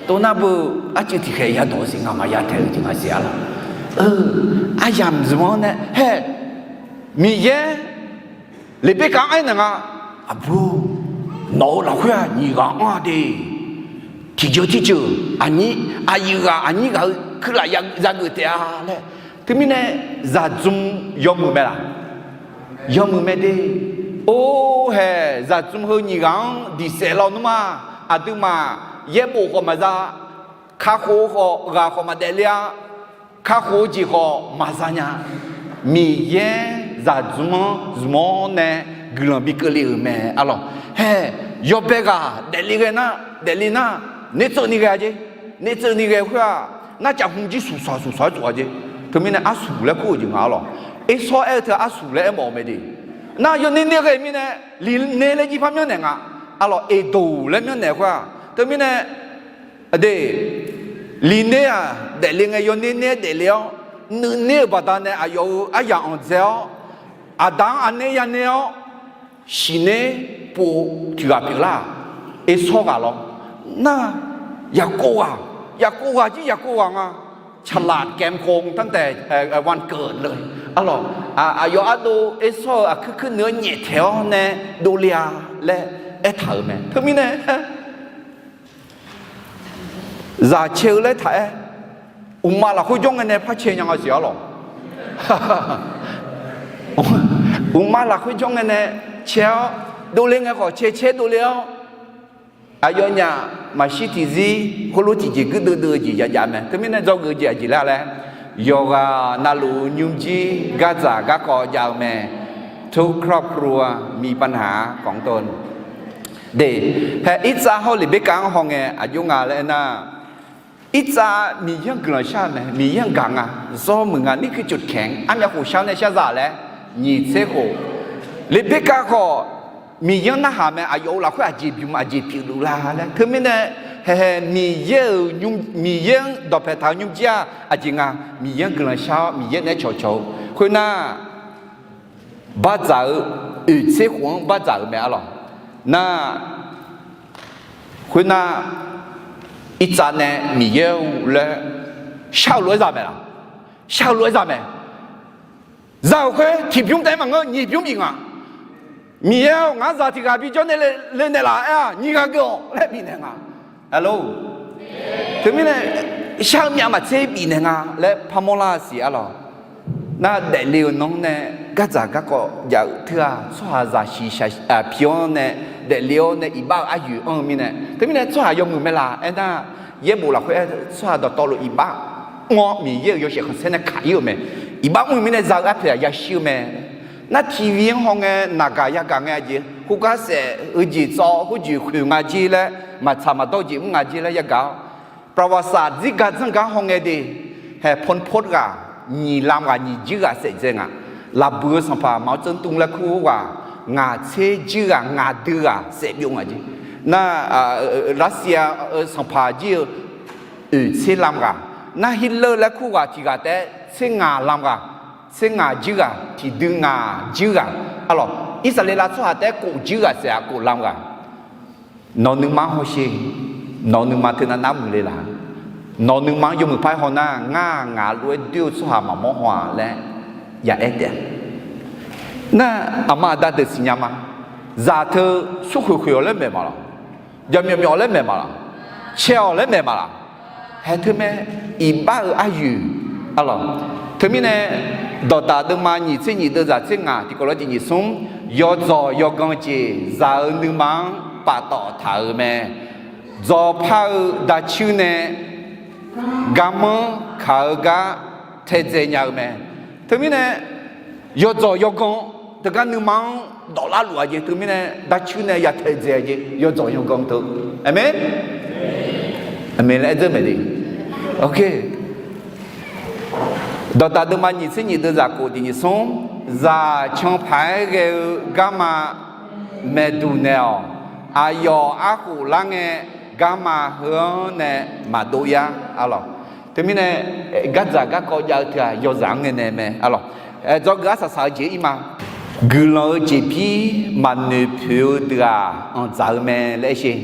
Tov nar beu arcuiv tiqkhaeq yadawq-eu siq, ngamaf ya taeq-eu jeq nga siq arlawq. Aryamq zmq-anr nae hae, Miqyaer Leqberkav-anr aernaeq nga, Aqbur, nawq-euq lafkhoer-aq nyiq ghaq anr-a de. Tiqjeuq tirceuq aqnyir, aqyuif ghaq aqnyir ghaq-eu kuirlaf yageuf taef-a laer. Teumirnae zaqdzmr yawmuiq mae laf? Yawmuiq mae de. Or hae, zaqdzmr heu nyiq ghaq-anr diqsaef lawnmr-aq, aqduimaf yaerbof khawf maqza, kakhof-eu khawf ghaq khawf maqdaefle-a, kakhof-eu jeq khawf maqza nya. Miqyaer zaqdzmr-anr zmq-awr nae guiqlanq bi keuvle-euq mae arlawq. Hae, yawbae ghaq daefle ghae nar, daefle nar, nertseuv ni ghae-a jeq. Nertseuv ni ghae khoer-aq, narcaf hmq jir suqsaq suqsaq-aer tsov-a jeq. Teumirnae arsuq laer kur-euq jeq nga arlawq. Ersawr aer-eu teu arsuq laer aermawf-eu mae de. Nar yawner ner ghae mirnae, liqner laer jir par myanrnaeq nga. Arlawq, eqdoq laer myanrnaeq khoer-aq, teumirnae aqde, liqner-aq daefle ngae yawner ner-aer daefle-awr, nuiner-euq baqdanae aqyawf-euq aryamq anqdzae-awr, aqda-anr aqner yaner-awr, siqner pov tiq ghaq pyeuflar-aq, ersawr ghaq lawr. Nar, yaqkov ghaq, yaqkov ghaq jir yaqkov ghaq nga. ฉลาดแกมโกงตั้งแต่วันเกิดเลย arlawq. Aqyawf ardov ersawr-eu aqkuir kuir nuir-anr nyaef taeq-awr nae dovle-a laer aertaq-euq mae. Teumirnae zaq cae-eu laer taq-aer, uqmav lafkhoer jawr ngae nae par cae nya nga siq arlawq. Uqmav lafkhoer jawr ngae nae cae-awr, dovle ngae khawf cae cae dovle-awr, aqyawfnyaf maqshir tiqzir khoerlof tiqjeq guirdeuv deuv-eu jeq jav jav mae. Teumirnae dzawgeuf-eu jeq aqjeq laer laer, yawqghaq navluf nymrjir gardzaq garkawv jav-eu mae. ทุกครอบครัวมีปัญหาของตน De, hae Irtsav hawr Leqberkav-anr hawngae aqjox nga laer aernar, Irtsav Miqyaer-anr guiqlanq shar-eu mae, Miqyaer-anr gaq nga, zawr muiq nga, นี่คือจุดแข็ง armyav khof shar-awr nae shar za laer, nyiq tser khof. Leqberkav khawf Miqyaer-anr narhaq mae, aqyawf-euq lafkhoer aqjeq bymq aqjeq pyeufluf la laer. Teumirnae hae hae Miqyaer-euq, Miqyaer-anr dawqpae taq-eu nymrjir-aq aqjeq nga, Miqyaer-anr guiqlanq shar-awr Miqyaer naeq-aer cawqcawq-eu khoernar, bardzaq-eu, oeq tser khof-anr bardzaq-euq mae arlawq. Nar, khoernar, Irtsav nae Miqyaer-or laer shar-eu lof-aer za mae laq? Shar-eu lof-aer za mae. Za-euq khoer tiqbymr taef-aer maqngeur, nyiq bymr bif nga. Miqyaer-or, ngaq-anr zaq tiq ghaq bijawr nae le naeqlaf aer-aq, nyiq ghaq geuf-awq laer bifnaeq nga. Alo, teumirnae shar-eu myav maqtser bifnaeq nga laer parmawr lar siq arlawq. Nar daefle-eu nanr nae gardzaq garkawv jav-euq teughaq tsawrhaqzaq shiq shaq pi-awr nae daefle-awr nae iqbax-eu aryoeq anr-eu mirnae, teumirnae tsawrhaq yawmuiq mae laq aernar, yaerbof lafkhoer aer tsawrhaq dawqtawvluf iqbax mr-awr Miqyaer-euq yawshaef khanqsaer nae kaq-ir-euq mae. Iqbax mr-eu mirnae za-eu arpoeq-aq yashir-eu mae. Nar tiqviq-anr hawngae naqgaq yagaq ngae aqjeq khoergar saef-eu jeq tsawv khoerjeq khoeq nga jer laer, maqtsaq maqdawr-eu jeq mr nga jer laer yagaq-awr, ประวัติศาสตร์ dzirgaq dzanrgaq-anr hawngae de, hae พลพล ghaq, nyiq lam ghaq nyiq jir ghaq saef dzae nga. Lafbuiq-eu sanqpaq 毛泽东 laer kur-eu ghaq, ngaq tser jir ghaq ngaq dui ghaq saef byov nga jer. Nar, Russia-eu sanqpaq jir-eu oeq tser lam ghaq, nar Hitler laer kur ghaq tiq ghaq taef-aer tser ngaq lam ghaq, tser ngaq jir ghaq, tiqdui ngaq jir ghaq. Arlawq, Irsaqleqlav tsawrhaq taef-aer kof jir ghaq saef-aq kof lam ghaq. Nawq nuima-anr hawsher. Nawq nuima teunav nar muiqle laq? Nawq nuima-anr yawmuiq par-aer haw nar, ngar ngaq lof-aer doer-eu tsawrhaq maqmawr haw-a laer ya aer taef-a. Nar, aqma aqda deuq siqnya ma. Zaq teu smrkhoeq khoeq-awq laer maeq ma laq? Jaqmyawf myawf-awq laer maeq ma laq? Cae-awq laer maeq ma laq? Hae teu mae, iqbax-euq aryoeq. Arlawq, teumirnae, dawqdaq deuvma nyiq tser nyiq deuvzaq tser ngaq tiqkawv lof-aer tiq nyiq smr, yawdzawq yawgan jeq zaq-eu nuima-anr paftawf taq-euq mae. Dzawqpar-eu dacuir nae garmanr kaq-eu gar taedzae nya-eu mae. Teumirnae, yawdzawq yawgan teugar nuima-anr dawqlar luf-a jeq teumirnae, dacuir nae ya taedzae-a jeq yawdzawq yawgan teu. Aqmeq? Aqmeq laer aer dzeur maeq de. Ok. Dawqdaq deuvma nyiq tser nyiq deuvzaq kof tiq nyiq smr, zaq can paq-aer ghae-eu garma maeqduq naeq-awq. Aqyawf arkhof lar ngae, garma heu-anr nae maqdov yar. Arlawq, teumirnae, gardzaq garkawv jav-eu teu-aq yawzaq-anr ngae nae mae. Arlawq, dzawgeuf arsaq saq-eu jeq ir ma. Guiqlanq-eu jeqbir maqnoeq poeq-eu deuq-aq, anqdzaq-eu mae laer aer sher.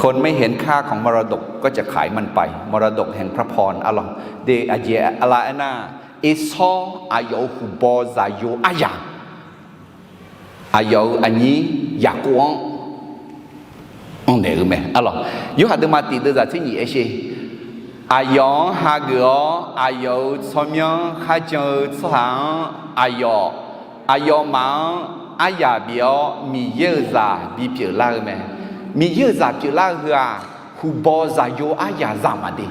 คนไม่เห็นค่าของมรดกก็จะขายมันไป มรดกแห่งพระพร arlawq. Deuq aqjeq aqlaf aernar, Ersawr aqyawf-euq huqbaw zaqyo aryaq, aqyawf-euq aqnyir Yaqkov-anr anqnaeq-eu mae arlawq. Yorhaq deuvma tiq deuvzaq tser nyif aer sher. Aqyawf-anr hageuf-awr, aqyawf-euq tsawrmyanr kharjan-eu tsawrhaq-anr aqyawf, aqyawfmaf-anr aryaq bif-awr, Miqyaer-euq zaq bipyeuf lar-eu mae. Miqyaer-euq zaq pyeuflar-eu heu-aq, huqbaw zaqyo aryaq zaq maqde.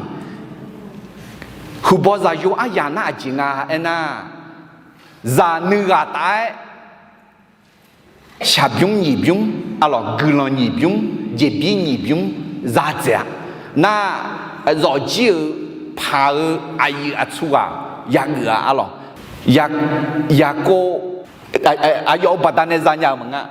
Huqbaw zaqyo aryaq nar aqjeq nga aernar, zaq nuighaq taf-aer shaqbymr nyiq bymr, arlawq, guiqlanq nyiq bymr, jeqbir nyiq bymr za dzaeq-a. Nar, zawqjir-euq paq-eu aqyuif aqtsu ghaq yageuf-a arlawq. Yaqkov aqyawf-euq baqdanae zanya-euq maqngeur-a.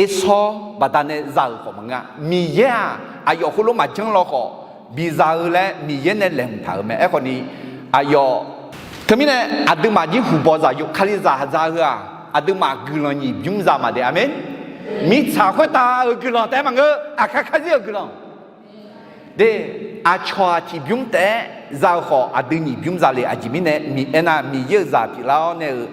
Ersawr baqdanae za-euq khawf maqngeur-a. Miqyaer-aq, aqyawf heulof maqjanr law khawf biza-eu laer Miqyaer nae laeqhmq taq-euq mae. Aerkhawf ni, aqyawf, teumirnae aqduimaf jir huqbaw zaqyo, Kalizaq za-eu heu-aq, aqduimaf guiqlanq nyiq bymr za maqde. Aqmeq. Mirtsaq khoertav-euq guiqlanq taef-aer maqngeur, aqkar karzir-euq guiqlanq. De, aqcawq-aq tiqbymr taef-aer za-eu khawf, aqdui nyiq bymr za le. Aqjeq mirnae, aernar, Miqyaer-euq zaq pyeuflar-awr nae-euq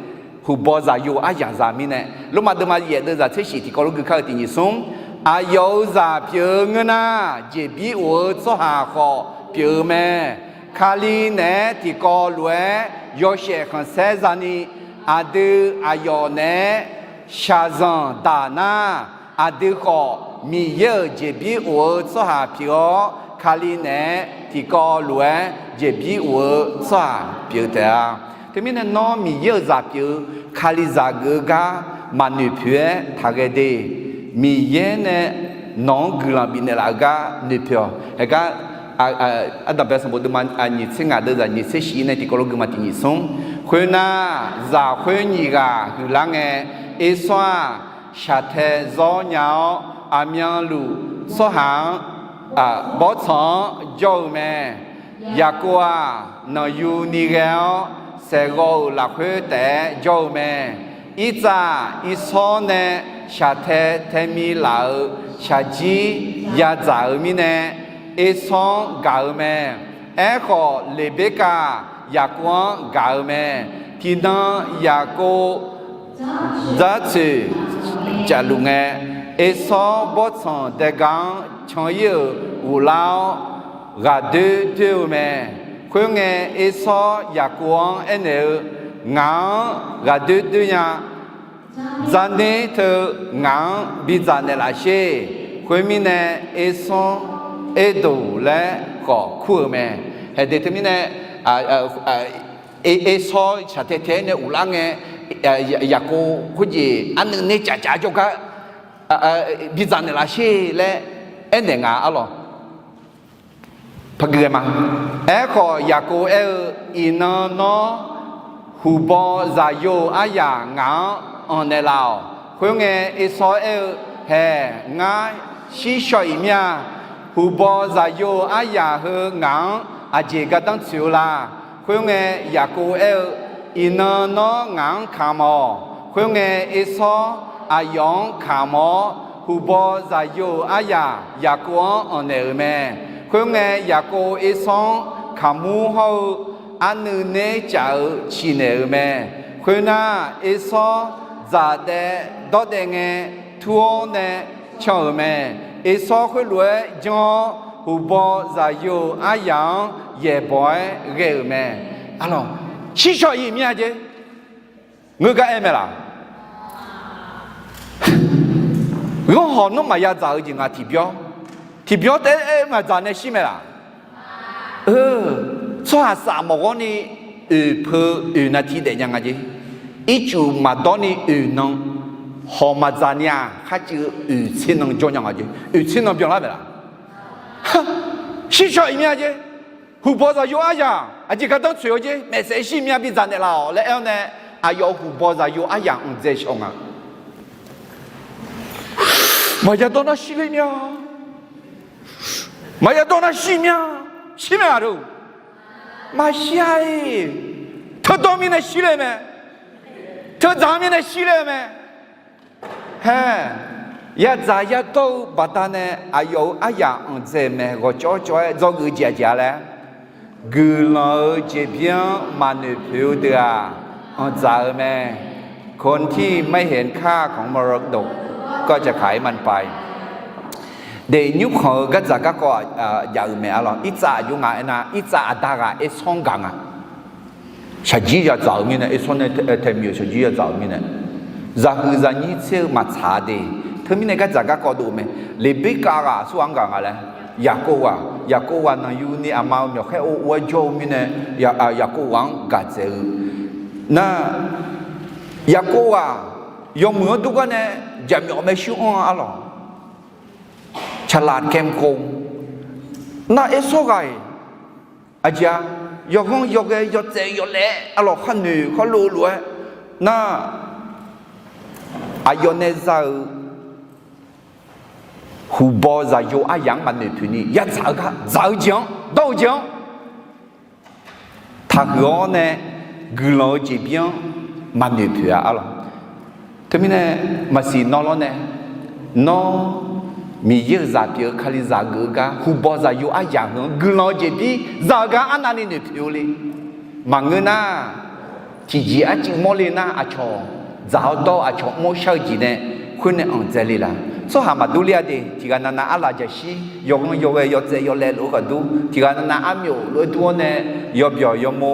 huqbaw zaqyo aryaq za mirnae, Lormav deuvma yaef deuvzaq tser shif tiqkawv lof gui kar-eu tiq nyiq smr, aqyawf-euq zaq pyeuf-eu ngeur nar, jeqbir of-eu tsawrhaq khawf pyeuf-eu mae. Kali naeq-aer tiqkawv lof-aer yawshaef khanqsaer zani, aqdui aqyawf naeq-aer shaqzanq daq nar, aqdui khawf Miqyaer-euq jeqbir of-eu tsawrhaq pyeuf-awr, Kali naeq-aer tiqkawv lof-aer jeqbir of-eu tsawrhaq pyeuf taef-a. Teumirnae nawr Miqyaer-euq zaq pyeuf-eu Kalizaq geuf-eu gar maqnoeq poeq-aer taqghae de. Miqyaer nae nawq-anr guiqlanq bifnaeq laf-eu gar noeqpoeq-awq. Haegar, Ardanqbae sanqbof deuvma nyiq tser ngaq deuvzaq nyiq tser shif nae tiqkawv lof gui ma tiq nyiq smr. Khoernar, zaq khoer nyiq ghaq huiqlar ngae, Ersawr-aq, shaqtae zawr nya-awr, aqmyanluf tsawrhaq-anr, bawrtsanq-anr jawr-eu mae. Yaqkov-aq, nanqyu ni ghae-awr, saeqghawv-euq lafkhoer taef-aer jawr-eu mae. Irtsav-aq, Irsawr nae shaqtae tae mi laf-euq shaqjir yadzaq-euq mirnae, Ersawr-anr gaq-eu mae. Aerkhawf, Leqberkav-aq, Yaqkov-anr gaq-eu mae. Tiqnan Yaqkov dzartsoeq cafluf ngae, Ersawr bawrtsanq daega-anr can ir-euq ghoflar-awr, ghaqdoer doer-eu mae. Khoerngae, Ersawr Yaqkov-anr aernaeq-eu, Ngaq-anr ghaqdoer doer nya. Dzarner teu ngaq-anr bidzaq naeqlaf sher. Khoermirnae, Ersawr Erdoq laer khawf kur-eu mae. Haeq de teumirnae, Ersawr shaqtae tae-aer nae ghoflar ngae, Yaqkov khoerjeq arnuiv ner caf caf jawrgar bidzaq naeqlaf sher laer aernaeq nga arlawq. Paqgui ghae ma. Aerkhawf, Yaqkov aer-eu, Iqnan nawr huqbaw zaqyo-euq aryaq ngaq-anr anqnaeq laf-awq. Khoerngae, Ersawr aer-eu, Haeq, ngar shir shaw-iq mir-a. Huqbaw zaqyo-euq aryaq heu ngaq-anr aqjeq gardanr tsoeq-eu la? Khoerngae, Yaqkov aer-eu, Iqnan nawr ngaq-anr kamq-awq. Khoerngae, Ersawr aqyawf-anr kamq-awr, huqbaw zaqyo-euq aryaq Yaqkov-anr anqnaeq-euq mae. Khoerngae, Yaqkov Ersawr-anr kaqmur hawr-eu arnuiv ner caf-eu ciqnaeq-euq mae. Khoernar, Ersawr dzaqdaev dawrdaev ngae, tur-awr nae can-euq mae. Ersawr khoerlof-aer janr-awr, huqbaw zaqyo-euq aryaq-anr yaeqbawq-aer ghae-euq mae. Arlawq, shir shaw-iq mir-a jeq. Ngeur gar aer mae laq? Ghanr hawq nawr maqya dzaq-eu jeq ngaq tiqbyawr, tiqbyawr taef-aer maqdzaq nae shir mae laq? Tsawrhaq saf mawf ghawrni oeq peu oeq naqti daef nya nga jeq. Ircuf maqdawr ni oeq nan hawq maqdzaq ni-aq, kharcuiv-eu oeq tser nan jawr nya nga jeq. Oeq tser nan byanlar mae laq? Shir shaw-iq mir-a jeq. Huqbaw zaqyo aryaq aqjeq gardanr tsoeq-eu jeq maeqsaef shir mir-a bidzaq naeqlaf-awq laer aer-awr nae, aqyawf huqbaw zaqyo aryaq mqdzae shaw nga. Maqya dawr nar shir ler mir-a. Maqya dawr nar shir mir-a. Shir mae aqdui. Maqshir-a-iq. Teudawr mirnae shir le mae. Teudzaq mirnae shir le-eu mae. Haer, yadzaq yadawr-eu baqdanae aqyawf-euq aryaq anqdzae-euq mae. Ghawqcawv cawv-aer dzawgeuf jeq aqjeq-a laer, guiqlanq-euq jeqbir-anr maqnoeq poeq-eu deuq-aq, anqdzaq-eu mae. คนที่ไม่เห็นค่าของมรดกก็จะขายมันไป Deuq nymrkhanq-eu gardzaq garkawv jav-euq mae arlawq. Irtsav aqjox nga aernar, irtsav aqda ghaq ersawr-anr gaq nga. Shaqjir yadzaq-euq mirnae, ersawr nae tae miq-euq shaqjir yadzaq-euq mirnae, zaqhuiq zaqnyir tser-eu maqtsaq de. Teumirnae gardzaq garkawv dov-eu mae. Leqbirkav ghaq aqsurghaq-anr gaq nga laer, Yaqkov ghaq, Yaqkov ghaq nanqyuni aqma-euq myawqkhaer ov ov-aer jawr-eu mirnae, Yaqkov ghaq-anr gaq dzaeq-eu. Nar, Yaqkov ghaq yawmuiq-anr durgar nae jaqmyawf mae shuir anr-a arlawq. ฉลาดแกมโกง Nar, ersawr ghaq-iq aqjeq-a, yawghanr yawghae yawtsaev yawlaev arlawq, khar noeq khar lov lof-aer nar, aqyawf nae za-euq huqbaw zaqyo aryaq-anr maqnoeq poeq ni yadzaq-eu gar, dzaq-eu jeq-anr, dawr-eu jeq-anr taqhuiq-awr nae, guiqlanq-eu jeqbir-anr maqnoeq poeq-a arlawq. Teumirnae maqsiq nawr lawr nae, nawr Miqyaer-euq zaq pyeuf-eu Kalizaq geuf-eu gar huqbaw zaqyo aryaq heu-anr guiqlanq-eu jeqbir za-eu gar arnavni noeq poeq-eu le. Maqngeur nar, tiqjeq arcuiv mawrle nar, aqcawq dzaq-awr dawr-eu aqcawq mr-awr shar-eu jeq nae khoer nae anqdzae le laf. Tsawrhaq maqdur ler-a de. Tiqghaq navnav arlaq jaqshir yawghanr yawghae yawtsaev yawlaev lof-aer khaqdur, tiqghaq navnav armyawf lof-aer dur-awr nae, yawbyawq yawmo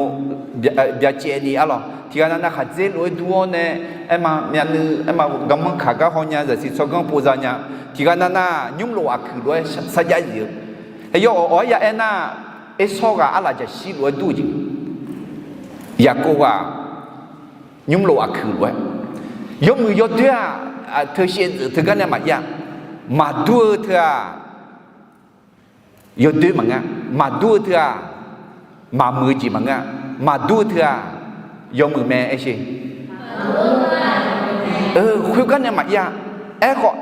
byacaevni arlawq, tiqghaq navnav khaqdzer lof-aer dur-awr nae, aerma myavnuiv aerma garmanr kaq gar haw nya, zaqsiq tsawrganr pov za nya, tiqghaq navnav nymrlof aqkuiq lof-aer sarjax zif-eu. Aqyawf awq-awq-aer ya aernar, ersawr ghaq arlaq jaqshir lof-aer dur-eu jeq, Yaqkov ghaq nymrlof aqkuiq lof-aer, yawmuiq yawdoer-aq, teu shaevdzeuf teugar nae maqir-a. Maqdur-eu teu-aq, yawdoer maqngeur-a. Maqdur-eu teu-aq, maqmuiq-eu jeq maqngeur-a. Maqdur-eu teu-aq, yawmuiq mae aershe. Khoergar nae maqir-a. Aerkhawf,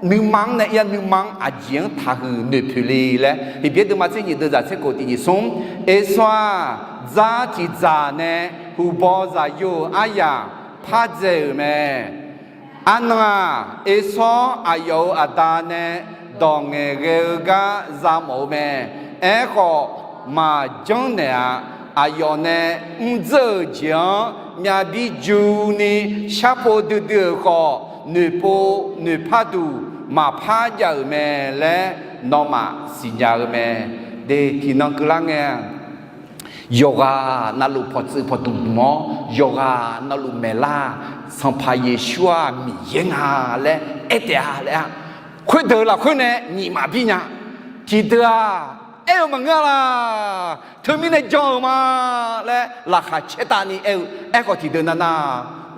nuima-anr nae ir-a, nuima-anr aqjeq-anr taqhuiq noeqpoeq le laer Heqbyaer deuvma tser nyiq deuvzaq tser khof tiq nyiq smr, ersawr-aq, dzar tiqdzaq nae huqbaw zaqyo-euq aryaq pardzae-euq mae. Arnan-aq, ersawr aqyawf-euq aqda nae dawq ngaeqghae-eu gar za mawf-eu mae. Aerkhawf, maqjanr naeq-a. Aqyawf nae mrdzeur-euq jeq-anr myavbir juni sharpov duidui-euq khawf, noeqpov noeqpar duq maqpar jav-euq mae laer nawmaf siqnya-eu mae. De, tiqnan keuvlar ngae-a, yawqghaq navluf pawqtsuif pawqdmq dmq-awr, yawqghaq navluf maeqlar-aq, Sanqpaq Yeqsur-aq Miqyaer nga laer aer taef-a laer-a. Khoerdeuq lafkhoer nae nyiq maqbir nya. Tiqdeuq-aq, aer-eu maqngeur-a laq. Teumirnae jan-euq ma laer laqkhaq caertavni aer-eu. Aerkhawf tiqdeuq navnav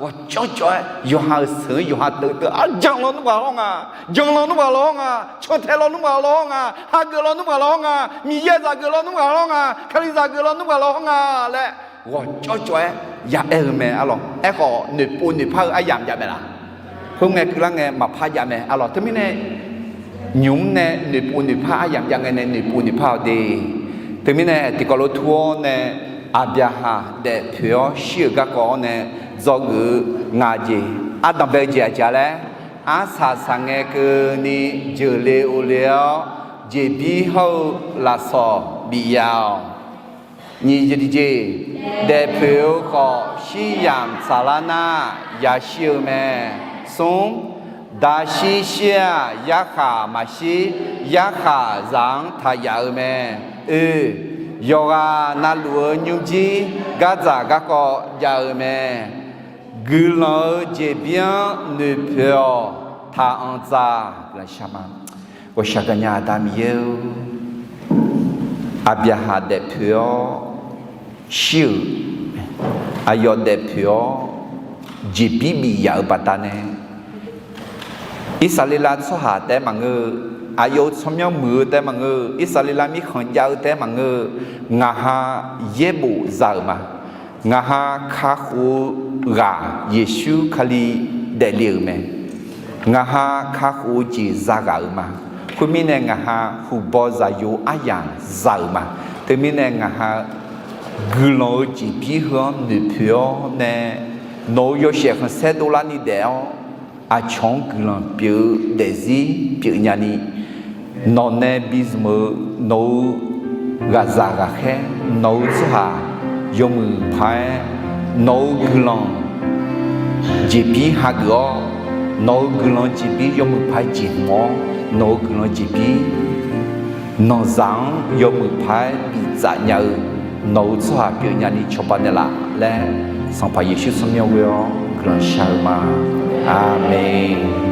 ghawqcawv cawv-aer yawqha-euq seuq-anr yawqha teuvteuv-a, jan lawnmr ghaq lawr nga, jan lawnmr ghaq lawr nga, cantae lawnmr ghaq lawr nga, hageuf lawnmr ghaq lawr nga, Miqyaer zaq geuf lawnmr ghaq lawr nga, Kalizaq geuf lawnmr ghaq lawr nga laer ghawqcawv cawv-aer ya aer-eu mae arlawq. Aerkhawf noeqpov noeqpar-eu aryamq jav mae laq. Khoerngae keuvlar ngae maqpar jav mae arlawq. Teumirnae nymq-mr nae noeqpov noeqpar aryamq jav ngae nae noeqpov noeqpar-awq de. Teumirnae tiqkawv lof tur-awr nae, Aqbyaqhaq daefpoeq-awr shir-euq garkawv-awr nae dzawgeuf-eu ngaq jeq ardanqbae-eu jeq aqjeq-a laer, arsaq saqngae keuvni jeuqle ovle-awr, jeqbir hawr-eu lafsawq bif ya-awq. Nyiq jeq tiqjeq, daefpoeq-eu khawf shiryamq tsaqlar nar yashir-eu mae. Smr, daqshir shir-aq yarkhaq maqshir, yarkhaq zaq-anr taq yaf-eu mae. Oe, yawqghaq navluf-eu nymrjir gardzaq garkawv jav-eu mae. Guiqlanq-eu jeqbir-anr noeqpoeq-awq. Taqanq dzaq laqshaq ma. Ghawqshaq gaqnya Aqda Miqyaer-or, Aqbyaqhaq daefpoeq-awr shir-euq, aqyawf daefpoeq-awr jeqbir bif yaf-euq baqdanae, Irsaqleqlav tsawrhaq taef-aer maqngeur-eu, aqyawf-euq tsawrmyanr muiq-eu taef-aer maqngeur-eu, Irsaqleqlav mirkhanq jav-eu taef-aer maqngeur-eu, ngaq ha yaerbof za-euq ma. Ngaq ha kakhof-eu ghaq Yeqsur Kali daefle-euq mae. Ngaq ha kakhof-eu jeq za ghaq-euq ma. Khoermirnae ngaq ha huqbaw zaqyo aryamq za-euq ma. Teumirnae ngaq ha guiqlanq-euq jeqbir heu-anr noeqpoeq-awr nae, nawq-euq yawshaef khanqsaer dovlarni daef-awr, aqcawq-anr guiqlanq pyeuf-eu daefzir pyeufnya ni, nawq nae bizmq-eu nawq-euq ghaqzaq ghaqkhaer, nawq-euq tsawrhaq yawmuiq paq-aer, nawq-euq guiqlanq jeqbir hageuf-awr, nawq-euq guiqlanq jeqbir yawmuiq paq-aer jeqhmq-awr, nawq-euq guiqlanq jeqbir nanqzaq-anr yawmuiq paq-aer biftsaf nya-eu nawq-euq tsawrhaq pyeufnya ni cawba naeqlaf laer, Sanqpaq Yeqsur tsawrmyanr ghoe-awr guiqlanq shar-eu ma. Aqmeq.